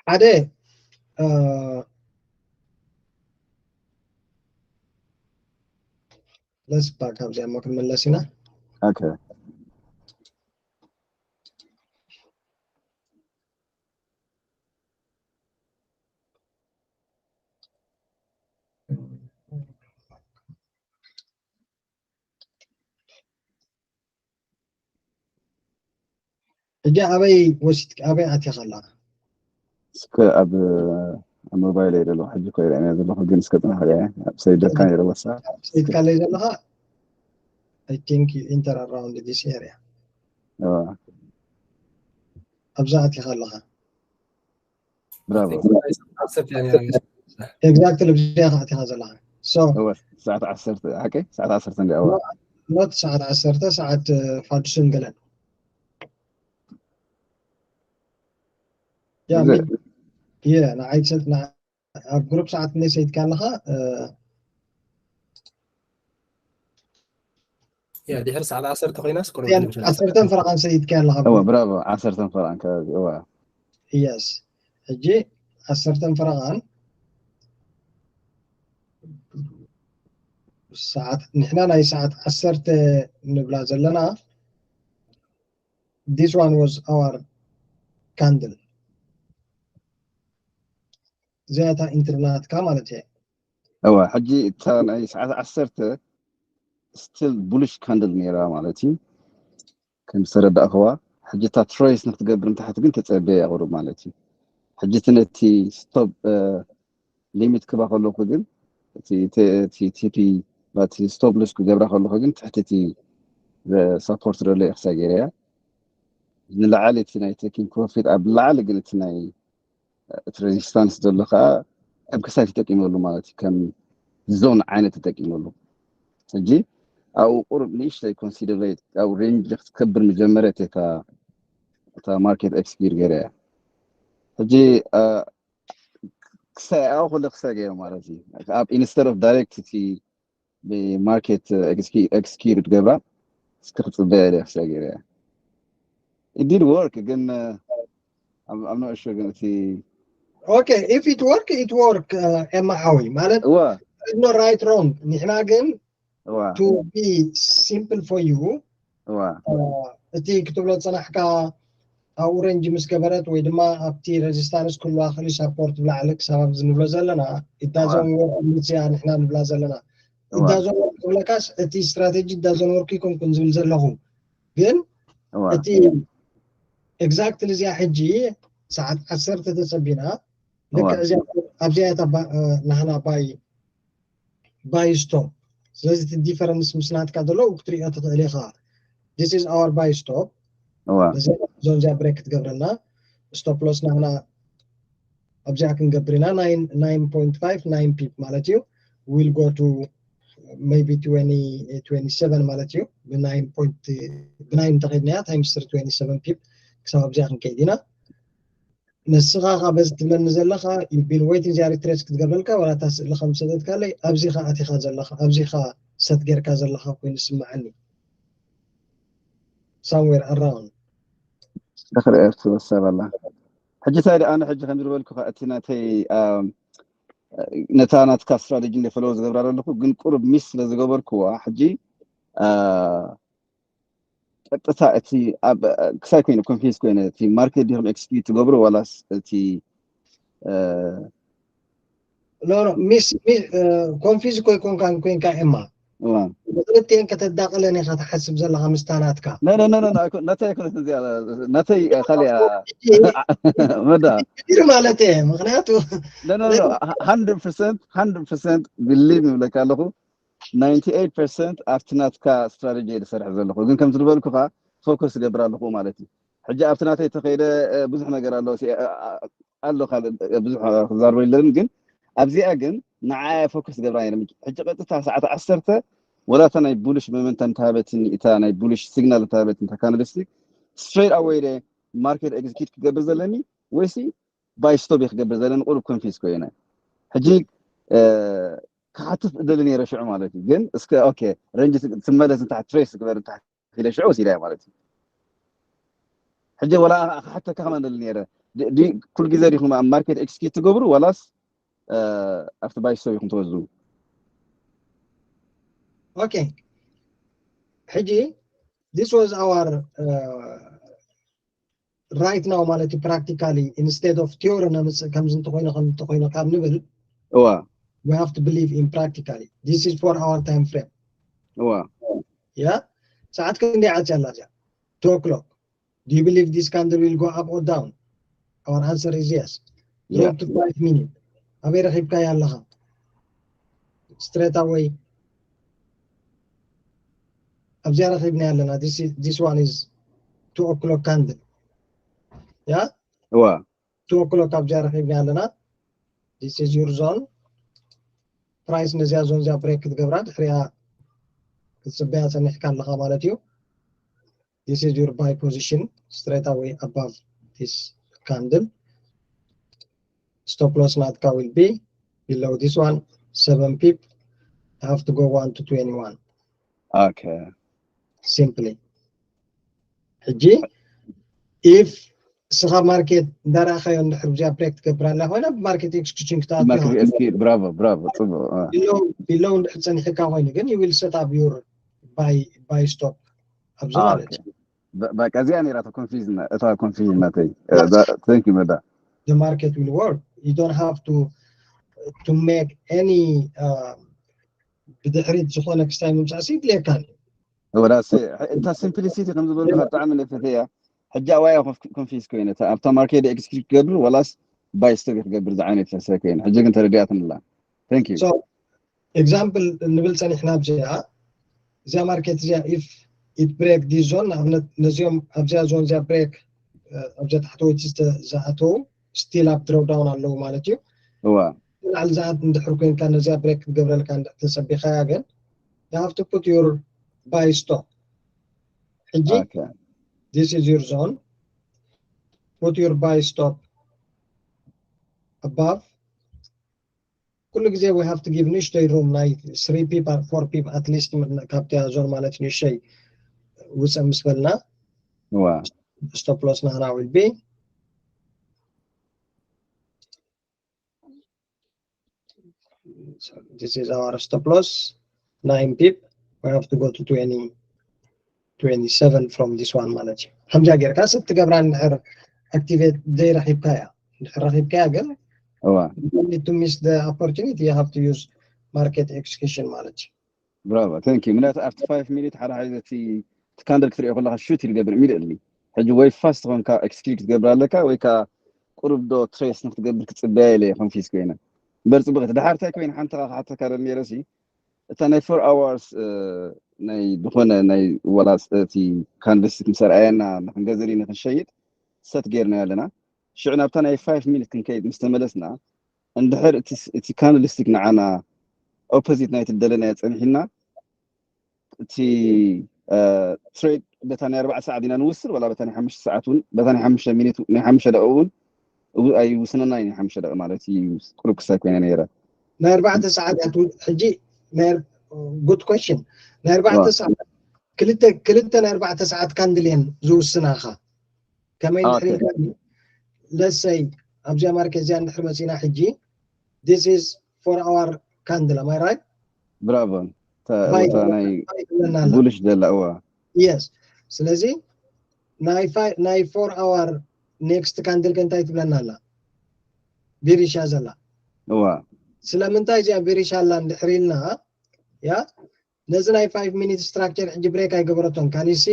ሓደ ለስባ ካብዚኣ እሞ ክንምለስ ኢና okay ሕጂ ኣበይ ወሲድ ኣበይ ኣትያ ከላ እስከ ኣብ ኣብ ሞባይል እየ ዘለኹ ሕጂ እኮ ይርአያ ዘለኹ ግን እስከ ፅናሕ ሪአ ኣብ ሰይደካ ነይረ ወሳ ሰይድካለይ ዘለኻ I think you enter around this area ኣብዛ ኣትያ ከለኻ ብራቮ exactly ብዚኣ ከኣ ኣትያ ዘለኻ so እወ ሰዓት ዓሰርተ ሓቂ ሰዓት ዓሰርተ እንዲ ኣዋ not ሰዓት ዓሰርተ ሰዓት ፋዱስን ገለን ያ እዚ- የ ንዓይ ሰ- ንዓ- ኣብ ግሩፕ ሰዓት ክንደይ ሰይድካ ኣለኻ ያ ድሕሪ ሰዓት ዓሰርተ ኮይናስ ዓሰርተን ፈረቓን ሰይድካ ኣለኻ እወ ብራቮ ዓሰርተን ፈረቓን ከባቢ እወ yes ሕጂ ዓሰርተን ፈረቓን ሰዓት ንሕና ናይ ሰዓት ዓሰርተ ንብላ ዘለና this one was our candle እዚኣታ ኢንትርናትካ ማለት እየ እወ ሕጂ እታ ናይ ሰዓት ዓሰርተ still bullish candle ነይራ ማለት እዩ ከም ዝተረዳእኽዋ ሕጂ እታ ትሬስ ንክትገብር ንታሕቲ ግን ተፀበየ ቁሩብ ማለት እዩ ሕጂ እቲ ነቲ stop limit ክባ ከለኩ ግን እቲ ቲፒ እቲ stop loss ክገብራ ከለኩ ግን ትሕቲ እቲ support ዘሎ እየ ክሳብ ገይረያ ንላዕሊ እቲ ናይ taking profit ኣብ ላዕሊ ግን እቲ ናይ እቲ resistance ዘሎ ከዓ ከም ክሳይ ተጠቂመሉ ማለት እዩ ከም zone ዓይነት ተጠቂመሉ ሕጂ ኣብኡ ቁሩብ ንእሽተይ considerate ኣብኡ range ክትከብር መጀመርያ እታ market execute ገይረ እያ ሕጂ ክሳይ ኣብኡ ከሎ ክሳይ ገይረ ማለት እዩ ኣብ instead of direct እቲ ብ market execute ገብራ እስኪ ክፅበያ ኢለ ክሳይ ገይረ እያ it did work ግን I'm not sure ግን እቲ okay if it work it work ኤማ ሓወይ ማለት እዋ no right wrong ንሕና ግን እዋ to be simple for you እዋ እቲ ክትብሎ ዝፀናሕካ ኣብኡ ሬንጅ ምስ ገበረት ወይ ድማ ኣብቲ resistance ክህልዋ ክእል support ብላዕሊ ክሳብ ኣብዚ ንብሎ ዘለና it doesn't work ምስያ ንሕና ንብላ ዘለና it doesn't work ክብለካስ እቲ strategy it doesn't work ኣይኮንኩን ዝብል ዘለኹ ግን እዋ እቲ exactly እዚኣ ሕጂ ሰዓት ዓሰርተ ተፀቢና ልክዕ እዚኣ ኣብዚኣ እያ እታ ባ- እ፣ ናህና ባይ ባይ ስቶፕ ስለዚ እቲ difference ምስ ናትካ ዘሎ ክትሪኦ ትኽእል ኢኻ this is our buy stop እዋ እዚ ዞን እዚኣ ብሬክ ክትገብረልና stop loss ናህና ኣብዚኣ ክንገብር ኢና nine point five nine pip ማለት እዩ will go to maybe twenty twenty seven ማለት እዩ ብ nine point ብ nine እንተኸድናያ times three twenty seven pip ክሳብ ኣብዚኣ ክንከይድ ኢና ንስኻ ካብ በዚ ትብለኒ ዘለኻ you've been waiting እዚኣ retrace ክትገብረልካ ዋላ እታ ስእሊ ከም ሰደድካለይ ኣብዚኻ ኣቲኻ ዘለኻ ኣብዚኻ ሰት ጌርካ ዘለኻ ኮይኑ ይስምዓኒ somewhere around ክርኢ ትወሰብ ኣላ ሕጂ እንታይ ደኣ ኣነ ሕጂ ከም ዝበልኩ እቲ ናተይ ነታ ናትካ strategy እንደ follow ዝገብራ ዘለኹ ግን ቁሩብ miss ስለ ዝገበርክዋ ሕጂ ቀጥታ እቲ ኣብ ክሳይ ኮይነ ኮንፊዝ ኮይነ እቲ ማርኬት ዲኹም ኤክስኪዩት ትገብሩ ዋላስ እቲ ኖ ኖ ሚስ ኮንፊዝ እኮ ይኮንካን ኮይንካ ኤማ። ክልቲኤን ከተዳቕለን ኢኻ ትሓስብ ዘለኻ ምስታ ናትካ። ነተይ ኣይኮነት እዚኣ፣ ነተይ ካሊኣ መዳ ዲር ማለት እየ። ምክንያቱ hundred percent hundred percent ብሊቭ ይብለካ ኣለኹ። ninety eight percent ኣብቲ ናትካ ስትራቴጂ እየ ዝሰርሕ ዘለኹ፣ ግን ከምቲ ዝበልኩኻ ፎከስ ዝገብር ኣለኹ ማለት እዩ። ሕጂ ኣብቲ ናተይ ተኸይደ ብዙሕ ነገር ኣሎ ኣሎ ብዙሕ ክዛርቦ የለን፣ ግን ኣብዚኣ ግን ንዓያ ፎከስ ገብራ እየ። ሕጂ ቀጥታ ሰዓት ዓሰርተ ወላ እታ ናይ ቡልሽ መመንተም ተሃበትኒ፣ እታ ናይ ቡልሽ ሲግናል ተሃበትኒ እታ ካንድልስቲክ ስትሬት ኣወይ ደ ማርኬት ኤግዚኪዩት ክገብር ዘለኒ ወይሲ ባይ ስቶፕ እየ ክገብር ዘለኒ ቁሩብ ኮንፊዝ ኮይነ። ሕጂ ክሓትት እደሊ ነይረ ሽዑ ማለት እዩ። ግን እስከ ኦኬ ረንጅ ትመለስ ንታሕቲ ትሬስ ግበር ንታሕቲ ኢለ ሽዑ ወሲዳ ማለት እዩ። ሕጂ ወላ ክሓተካ ከማን ደሊ ነይረ ኩል ግዜ ዲኹም ኣብ ማርኬት ኤክስኪዩት ትገብሩ ዋላስ ኣብቲ ባይ ስቶፕ ኢኹም ትወስዱ? ኦኬ ሕጂ this was our right now ማለት እዩ። Practically instead of theory ነምፅእ ከምዚ እንተኮይነ ከም እንተኮይነ ካብ ንብል እዋ we have to believe in practically this is for our time frame። እዋ ያ ሰዓት ክንደይ ዓፅያ ኣላ እዚኣ? Two o'clock. Do you believe this candle will go up or down? Our answer is yes. Drop to five minute. ኣበይ ረኺብካያ ኣለኻ? Straight away ኣብዚኣ ረኺብና ኣለና። This one is two o'clock candle. ያ እዋ two o'clock ኣብዚኣ ረኺብና ኣለና። This is your zone. ፕራይስ ነዚኣ ዞን እዚኣ ብሬክ ክትገብራ ድሕሪኣ ክትፅበያ ፀኒሕካ ኣለኻ ማለት እዩ። This is your buy position straight away above this candle. Stop loss ናትካ will be below this one, seven pip. You have to go one to twenty-one. Okay. Simply. ሕጂ if ስኻ ማርኬት እንዳረእኻዮ እንድሕር ብዚኣ ብሬክ ትገብር ኣላ ኮይና ብማርኬት ኤክስኪዩሽን ክትኣቱ ማርኬት ኤክስኪዩት ብራቮ ብራቮ ጽቡቅ ቢሎው እንድሕር ፀኒሕካ ኮይኑ ግን you will set up your buy stop ኣብዚ ማለት እዩ። በቃ እዚኣ ነይራ እታ ኮንፊውዝ እታ ኮንፊውዝ ናተይ። Thank you መዳ። The market will work. You don't have to to make any ብድሕሪት ዝኾነ ክስታይ ምምፃእ ሲ ይድልየካን እዩ። ወዳሲ እታ ሲምፕሊሲቲ ከም ዝበልኩ ብጣዕሚ ነፈተያ። ሕጂ ኣዋያ ኮንፊውዝ ኮይነ ኣብታ ማርኬት ኤክስኪዩት ክገብር ወላስ ባይ ስቶፕ ክገብር ዝዓይነት ፈሰ ኮይነ ሕጂ ግን ተረዲኣትንላ። Thank you. So example ንብል ፀኒሕና ኣብዚኣ እዚኣ ማርኬት እዚኣ if it break this zone ንኣብነት ነዚኦም ኣብዚኣ ዞን እዚኣ ብሬክ ኣብዚኣ ታሕተወይቲ ዝኣተው still ኣብ ድሮዳውን ኣለዉ ማለት እዩ። እዋ ላዕሊ ዝኣት እንድሕር ኮይንካ ነዚኣ ብሬክ ክትገብረልካ እንድሕር ተጸቢኻያ ግን you have to put your buy stop። ሕጂ Okay. This is your zone. Put your buy stop above. ኩሉ ግዜ we have to give ንእሽተይ ሩም ናይ three pip four pip at least ካብቲ ዞን ማለት ንእሽተይ ውፅእ ምስ በልና እዋ stop loss ናህና will be this is our stop loss nine pip. We have to go to twenty twenty-seven from this one ማለት እዩ። ከምዚኣ ጌርካ ሰብ ትገብራ እንድሕር ኣክቲቬት ዘይረኺብካ እያ። እንድሕር ረኺብካ እያ ግን እዋ to miss the opportunity you have to use market execution ማለት እዩ። ብራቮ thank you። ምክንያቱ ኣብቲ ፋይቭ ሚኒት ሓደ ሓደ እቲ ካንደል ክትሪኦ ከለካ ሹት ይገብር ኢሚዲየትሊ። ሕጂ ወይ ፋስት ኮንካ ኤክስኪዩት ክትገብር ኣለካ ወይ ከዓ ቁሩብ ዶ ትሬስ ንክትገብር ክትፅበያ ኢለ ኮንፊዝ ኮይነ። እምበር ፅቡቅ እቲ ደሓር እንታይ ኮይኑ ሓንቲ ከዓ ክሓተካ ደል ነይረ ሲ እታ ናይ ፎር ኣዋርስ ናይ ዝኾነ ናይ ወላ እቲ ካንደልስቲክ ምስ ኣርኣየና ንክንገዝር ንክንሸይጥ ሰት ጌርና ኣለና። ሽዑ ናብታ ናይ ፋይቭ ሚኒት ክንከይድ ምስ ተመለስና እንድሕር እቲ ካንደልስቲክ ንዓና ኦፖዚት ናይ ትደለናዮ ፀኒሕና እቲ ትሬድ በታ ናይ ኣርባዕተ ሰዓት ኢና ንውስን ወላ በታ ናይ ሓሙሽተ ሰዓት እውን በታ ናይ ሓሙሽተ ሚኒት ናይ ሓሙሽተ ደቂ እውን ኣይውስነና ናይ ሓሙሽተ ደቂ ማለት እዩ። ቁሩብ ክሳይ ኮይነ ነይረ ናይ ኣርባዕተ ሰዓት እያ ትው- ሕጂ ናይ good question ናይ ኣርባዕተ ዋ። ሰዓት ክልተ ክልተ ናይ ኣርባዕተ ሰዓት ካንድል እየን ዝውስናኻ ከመይ ኦኬ። ድሕሪ let's say ኣብዚኣ ማርኬት እዚኣ እንድሕር መፂና ሕጂ this is four hour candle am I right? ብራቮ እታ ናይ ቡልሽ ዘላ እዋ። Yes። ስለዚ ናይ ናይ four hour next candle ከ እንታይ ትብለና ኣላ? ቢሪሻ ዘላ እዋ። ስለምንታይ እዚኣ ቢሪሻ ኣላ እንድሕር ኢልና፣ ያ ነዚ ናይ five minute structure ሕጂ break ኣይገበረቶን። ካን ሲ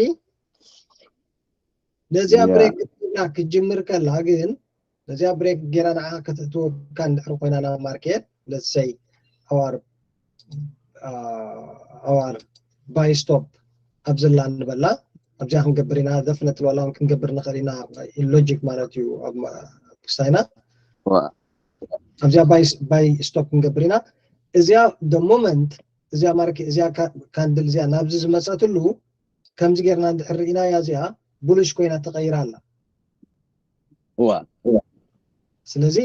ነዚኣ break ክትጅምር ከላ ግን ነዚኣ break ጌራ ንዓ ከተእትወካ እንድሕር ኮይና ናብ ማርኬት፣ let's say our our buy stop ኣብ ዘላ ንበላ ኣብዚኣ ክንገብር ኢና። Definitely ዋላ ክንገብር ንኽእል ኢና፣ logic ማለት እዩ ኣብ ክስታይና። ኣብዚኣ buy stop ክንገብር ኢና። እዚኣ the moment እዚኣ ማርኬት እዚኣ ካንድል እዚኣ ናብዚ ዝመፀትሉ ከምዚ ጌርና እንድሕር ርኢናያ እዚኣ ቡልሽ ኮይና ተቐይራ ኣላ። እዋ ስለዚ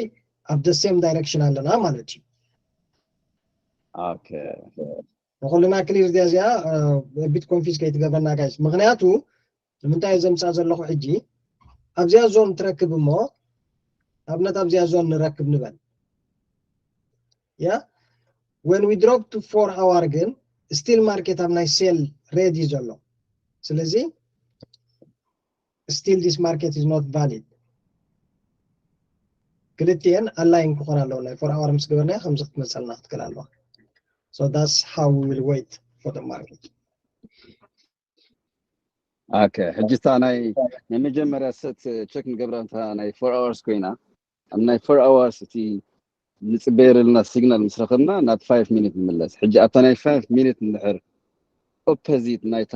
ኣብ the same direction ኣለና ማለት እዩ። ኦኬ ንኩልና clear ድያ እዚኣ? ቢት confuse ከይትገብረና guys። ምክንያቱ ንምንታይ ዘምፃ ዘለኹ ሕጂ ኣብዚኣ ዞን ትረክብ እሞ ኣብነት ኣብዚኣ ዞን ንረክብ ንበል ያ when we drop to four hour ግን still market ኣብ ናይ sell red እዩ ዘሎ። ስለዚ still this market is not valid። ክልቲኤን align ክኾን ኣለዎ። ናይ four hour ምስ ገበርና ከምዚ ክትመፀልና ክትክእል ኣለዋ። So that's how we will wait for the market። ኦኬ ሕጂ እታ ናይ ናይ መጀመርያ set check ንገብራ እታ ናይ four hours ኮይና ኣብ ናይ four hours እቲ ንፅበየ ዘለና signal ምስ ረኸብና ናብ five minute ንምለስ። ሕጂ ኣብታ ናይ five minute እንድሕር opposite ናይታ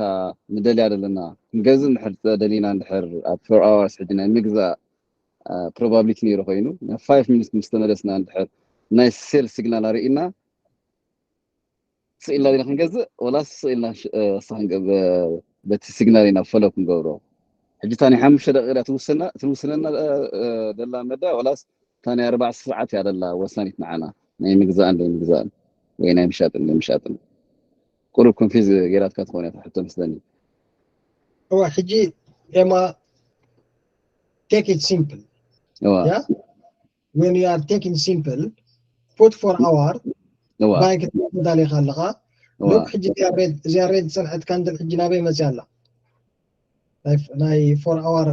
ንደልያ ዘለና ክንገዝእ እንድሕር ደሊና እንድሕር ኣብ four hours ሕጂ ናይ ምግዛእ probability ነይሩ ኮይኑ ናብ five minute ምስ ተመለስና እንድሕር ናይ sell signal ኣርእና ስቕ ኢልና ዲና ክንገዝእ ወላስ ስቕ ኢልና ንሳ ክንገ- በቲ signal ኢና follow ክንገብሮ? ሕጂ እታ ናይ ሓሙሽተ ደቂቕ እያ ትውስና ትውስነና ደላ መዳ ወላስ እታ ናይ ኣርባዕተ ሰዓት እያ ደላ ወሳኒት ንዓና ናይ ምግዛእን ዘይምግዛእን ወይ ናይ ምሻጥን ዘይምሻጥን? ቁሩብ confuse ገይራትካ ትኸውን እያ እታ ሕቶ መስለኒ። እዋ ሕጂ ኤማ take it simple እዋ ያ when you are taking simple put four hour እዋ buy ክትገዝእ ኣለኻ እዋ ሉክ ሕጂ እዚኣ ሬድ እዚኣ ሬድ ዝፀንሐት ካንድል ሕጂ ናበይ መፅያ ኣላ ናይ ናይ four hour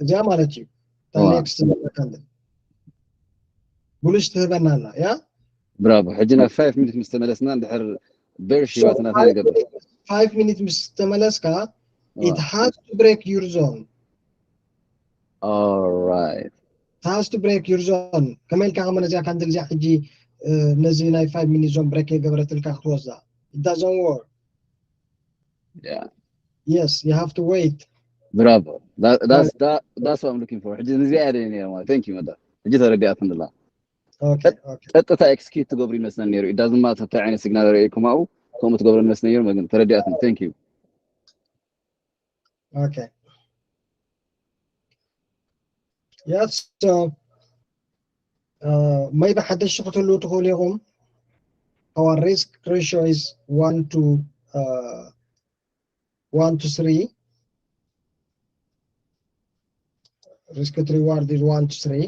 እዚኣ ማለት እዩ እዋ next candle bullish ትህበና ኣላ ያ bravo ሕጂ ናብ five minute ምስ ተመለስና እንድሕር bearish ሂባትና እንታይ ንገብር? Five minute ምስ ተመለስካ it has to break your zone Alright. It has to break your zone ከመይ ኢልካ ከመ ነዚኣ ካንድል እዚኣ ሕጂ ነዚ ናይ five minute zone break የገበረትልካ ክትወስዳ? It doesn't work. Yeah. Yes, you have to wait. Bravo. That, that's that, that's what I'm looking for. ሕጂ ንዚኣ እያ ደልየ ነይረ ማለት thank you መዳ ሕጂ ተረዲኣትኒ ኣላ። Okay, okay. ቀጥታ execute ትገብሩ ይመስለኒ ነይሩ። It doesn't matter እንታይ ዓይነት signal ርኢኩም ኣብኡ ከምኡ ትገብሩ ይመስለኒ ነይሩ። ግን ተረዲኣትኒ thank you። Okay. Yes, so uh, maybe ሓደሽቲ ክትህልዉ ትኽእሉ ኢኹም. Our risk ratio is one to uh, one to three. Risk to reward is one to three.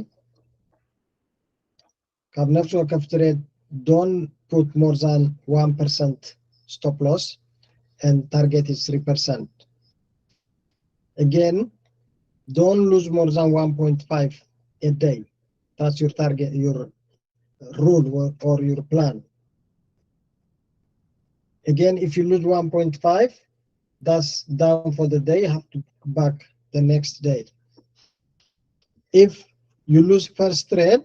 ካብ ነፍሲ ወከፍ trade don't put more than one percent stop loss and target is three percent. Again, don't lose more than one point five a day. That's your target, your rule or, or your plan. Again, if you lose one point five, that's down for the day. You have to back the next day. If you lose first trade,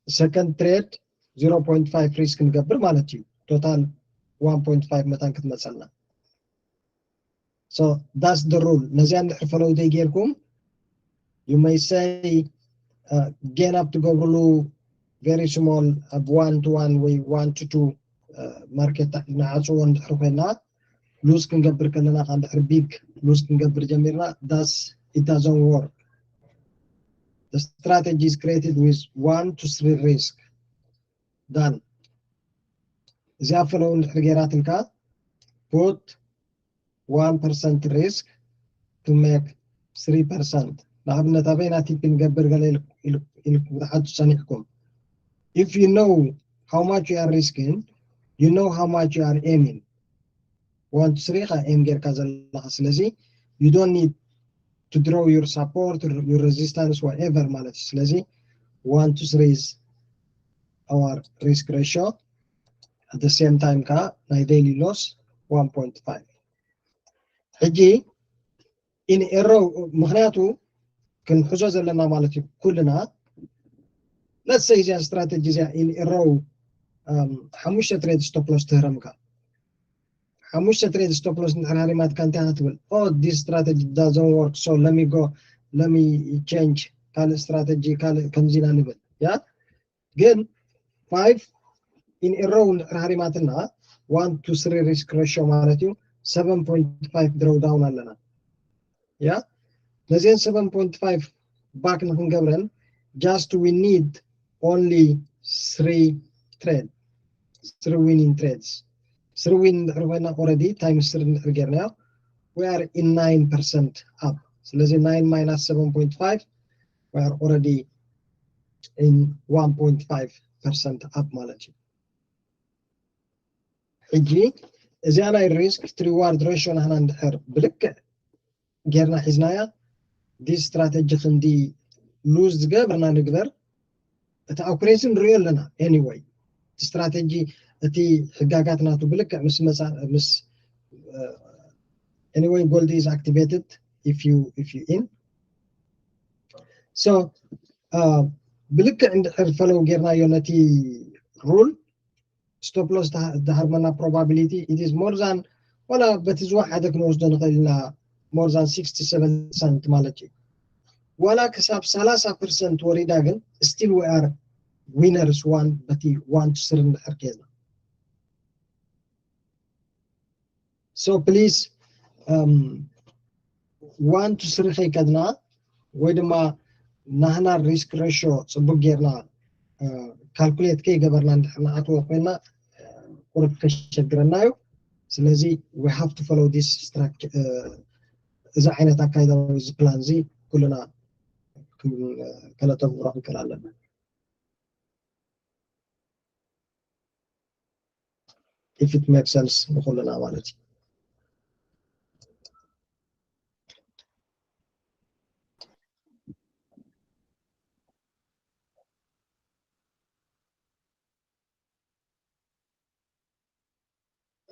second trade zero point five risk ንገብር ማለት እዩ። Total one point five መታን ክትመፀልና። So that's the rule. ነዚኣ እንድሕር follow ዘይጌርኩም you may say uh, gain up ትገብርሉ very small ኣብ one to one ወይ one to two market ንዓፅዎ እንድሕር ኮይና lose ክንገብር ከለና ካብ ድሕሪ big lose ክንገብር ጀሚርና that's it doesn't work. The strategy is created with one to three risk. Done. እዚኣ follow እንድሕር ገይራትልካ put one percent risk to make three percent ንኣብነት ኣበይና ቲፕ ንገብር ገለ ኢልኩም ክትሓቱ ሰኒሕኩም if you know how much you are risking you know how much you are aiming. One to three ኢኻ aim ጌርካ ዘለኻ። ስለዚ you don't need to draw your support, your resistance, whatever ማለት እዩ። ስለዚ one to three is our risk ratio. At the same time ከኣ ናይ daily loss one point five። ሕጂ in a row፣ ምክንያቱ ክንሕዞ ዘለና ማለት እዩ ኩልና። Let's say እዚኣ strategy እዚኣ in a row ሓሙሽተ trade stop loss ትህረምካ። ሓሙሽተ trade stop loss እንድሕር ሃሪማትካ እንታይ ክትብል? Oh, this strategy doesn't work, so let me go, let me change፣ ካልእ strategy፣ ካልእ ከምዚ ኢና ንብል። ያ ግን five in a row እንድሕር ሃሪማትና one to three risk ratio ማለት እዩ seven point five drawdown ኣለና። ያ ነዚአን seven point five back ንክንገብረን just we need only three trade፣ three winning trades። Three win እንድሕር ኮይና already times three እንድሕር ጌርናዮ we are in nine percent up። ስለዚ nine minus seven point five we are already in one point five percent up ማለት እዩ። ሕጂ እዚኣ ናይ risk to reward ratio ናህና እንድሕር ብልክዕ ጌርና ሒዝናያ፣ this strategy ክንዲ lose ዝገብርና ንግበር። እቲ accuracy ንሪኦ ኣለና። Anyway እቲ strategy፣ እቲ ሕጋጋት ናቱ ብልክዕ ምስ መፃ ምስ anyway gold is activated if you if you in። So ብልክዕ እንድሕር follow ጌርናዮ ነቲ rule፣ stop loss ዝሃርመና probability it is more than፣ ዋላ በቲ ዝወሓደ ክንወስዶ ንኽእል ኢና፣ more than sixty seven percent ማለት እዩ። ዋላ ክሳብ ሰላሳ percent ወሪዳ ግን still we are winners one በቲ one to three እንድሕር ኬድና። So please one to three ከይከድና ወይ ድማ ናህና risk ratio ፅቡቅ ጌርና calculate ከይገበርና እንድሕር ንኣትዎ ኮይና ቁርብ ከሸግረና እዩ። ስለዚ we have to follow this structure። እዚ ዓይነት ኣካይዳ ወይ እዚ plan እዚ ኩልና ከነተግብሮ ክንክእል ኣለና። If it makes sense ንኩልና ማለት እዩ።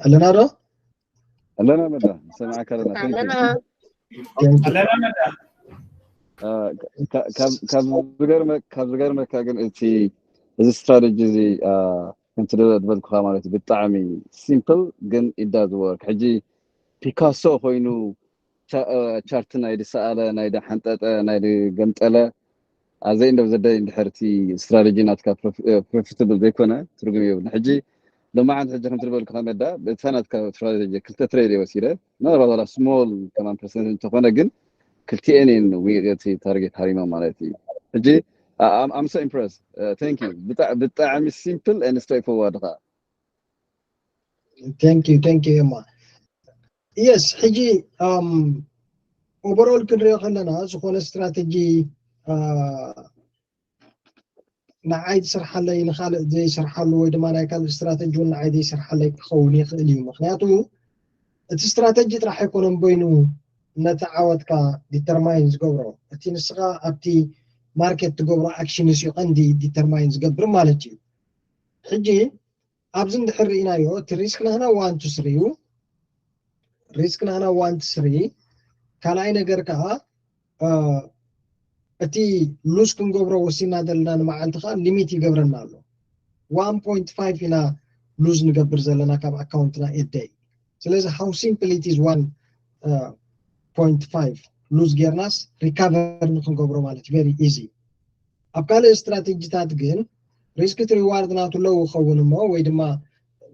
ኣለና ዶ? ኣለና መዳ፣ ንሰምዓካ ኣለና። Thank you። ኣለና። ኣለና መዳ። አ፣ ካ- ካብ ካብ ዝገርመ- ካብ ዝገርመካ ግን እቲ እዚ strategy እዚ አ፣ ከምቲ ዝበልኩኻ ማለት እዩ፣ ብጣዕሚ simple ግን it does work። ሕጂ ፒካሶ ኮይኑ ቻ- አ፣ ቻርት ናይ ዝሰኣለ፣ ናይ ዝሓንጠጠ፣ ናይ ዝገምጠለ፣ ኣዘይ እንደ ዘደይ እንድሕር እቲ strategy ናትካ ፕሮፊ- እ፣ profitable ዘይኮነ ትርጉም የብሉን። ሕጂ ሎማዓንቲ ሕጂ ከምቲ ዝበልኩኻ መዳ፣ እታ ናትካ strategy ክልተ trade እየ ወሲደ፣ ምናልባት ዋላ small ከማን percent እንተኾነ ግን ክልቲኤን እየን ዊ- እቲ target ሃሪማ ማለት እዩ። ሕጂ I'm I'm so impressed. Thank you. ብጣ- ብጣዕሚ simple and straightforward ኸዓ። Thank you, thank you ኤማ። Yes፣ ሕጂ um, overall ክንሪኦ ከለና ዝኾነ strategy ንዓይ ዝሰርሓለይ ንኻልእ ዘይሰርሓሉ ወይ ድማ ናይ ካልእ strategy እውን ንዓይ ዘይሰርሓለይ ክኸውን ይኽእል እዩ። ምክንያቱ እቲ strategy ጥራሕ ኣይኮነን በይኑ ነቲ ዓወትካ determine ዝገብሮ፣ እቲ ንስኻ ኣብቲ market ትገብሮ action እዩ ቀንዲ determine ዝገብር ማለት እዩ። ሕጂ ኣብዚ እንድሕር ርኢናዮ እቲ risk ናህና one to three እዩ። Risk ናህና one to three። ካልኣይ ነገር ከዓ እቲ lose ክንገብሮ ወሲና ዘለና ንመዓልቲ ከዓ limit ይገብረና ኣሎ። One point five ኢና lose ንገብር ዘለና ካብ ኣካውንትና a day። ስለዚ how simple it is one point five lose ጌርናስ recover ንክንገብሮ ማለት very easy። ኣብ ካልእ strategy ታት ግን risk to reward ናቱ low ይኸውን እሞ ወይ ድማ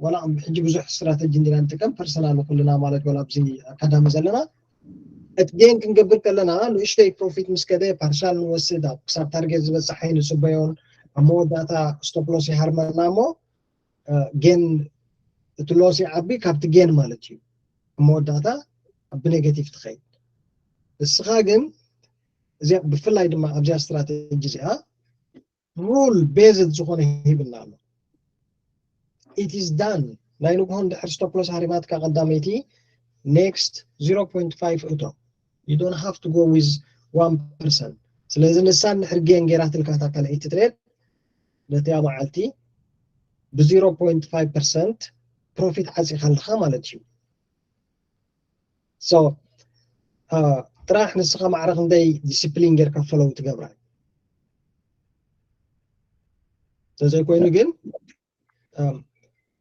ዋላ ሕጂ ብዙሕ strategy እንዲና ንጥቀም personal ኩልና ማለት ዋላ ኣብዚ ኣካዳሚ ዘለና እቲ gain ክንገብር ከለና ንእሽተይ profit ምስ ከደ partial ንወስድ ኣብ ክሳብ target ዝበፅሐ ንፅበዮን ኣብ መወዳእታ stop loss ይሃርመና እሞ gain እቲ loss ይዓቢ ካብቲ gain ማለት እዩ። ኣብ መወዳእታ ብ negative ትኸይድ። ንስኻ ግን እዚኣ ብፍላይ ድማ ኣብዚኣ strategy እዚኣ rule based ዝኾነ ሂብና ኣሎ። it is done። ናይ ንግሆ እንድሕር stop loss ሃሪማትካ ቀዳመይቲ next zero point five እቶ you don't have to go with one percent። ስለዚ ንሳ እንድሕር gain ገይራትልካ እታ ካልኣይቲ trade ነቲያ መዓልቲ ብ zero point five percent profit ዓፂኻ ኣለኻ ማለት እዩ። So ጥራሕ ንስኻ ማዕረ ክንደይ discipline ጌርካ follow ትገብራ። ተዘይኮይኑ ግን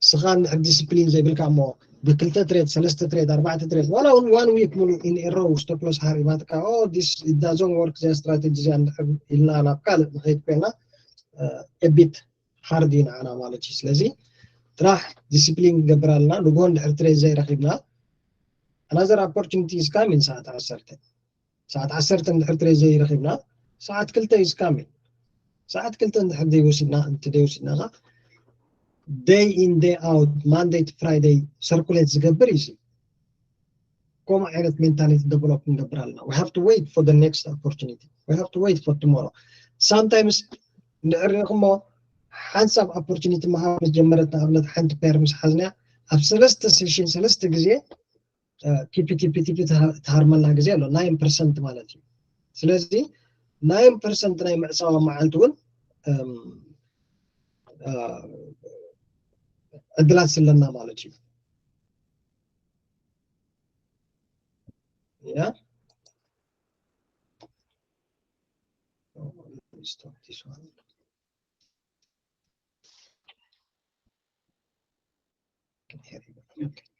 ስኻ እንድሕር discipline ዘይብልካ እሞ ብክልተ trade ሰለስተ trade ኣርባዕተ trade ዋላ እውን one week ሙሉ in a row stop loss ሃሪማትካ oh this it doesn't work እዚኣ strategy እዚኣ እንድሕር ኢልና ናብ ካልእ ንኸይድ ኮይና a bit hard እዩ ንዓና ማለት እዩ። ስለዚ ጥራሕ discipline ክንገብር ኣለና። ንግሆ እንድሕር trade ዘይረኺብና another opportunity is coming ሰዓት ዓሰርተ ሰዓት ዓሰርተ እንድሕር trade ዘይረኺብና ሰዓት ክልተ is coming ሰዓት ክልተ እንድሕር ዘይወሲድና እንተ ዘይወሲድና ኸዓ day in day out Monday to Friday circulate ዝገብር እዩ። ከምኡ ዓይነት mentality develop ክንገብር ኣለና። We have to wait for the next opportunity. We have to wait for tomorrow. Sometimes እንድሕር ሪኢኹሞ ሓንሳብ opportunity ምሃብ ምስ ጀመረት ንኣብነት ሓንቲ pair ምስ ሓዝና ኣብ ሰለስተ session ሰለስተ ግዜ ቲፒ ቲፒ ቲፒ ትሃርመልና ግዜ ኣሎ nine percent ማለት እዩ። ስለዚ nine percent ናይ ምዕፃዋ መዓልቲ እውን ዕድላት ስለና ማለት እዩ። Yeah. Stop this one. Here we go. Okay.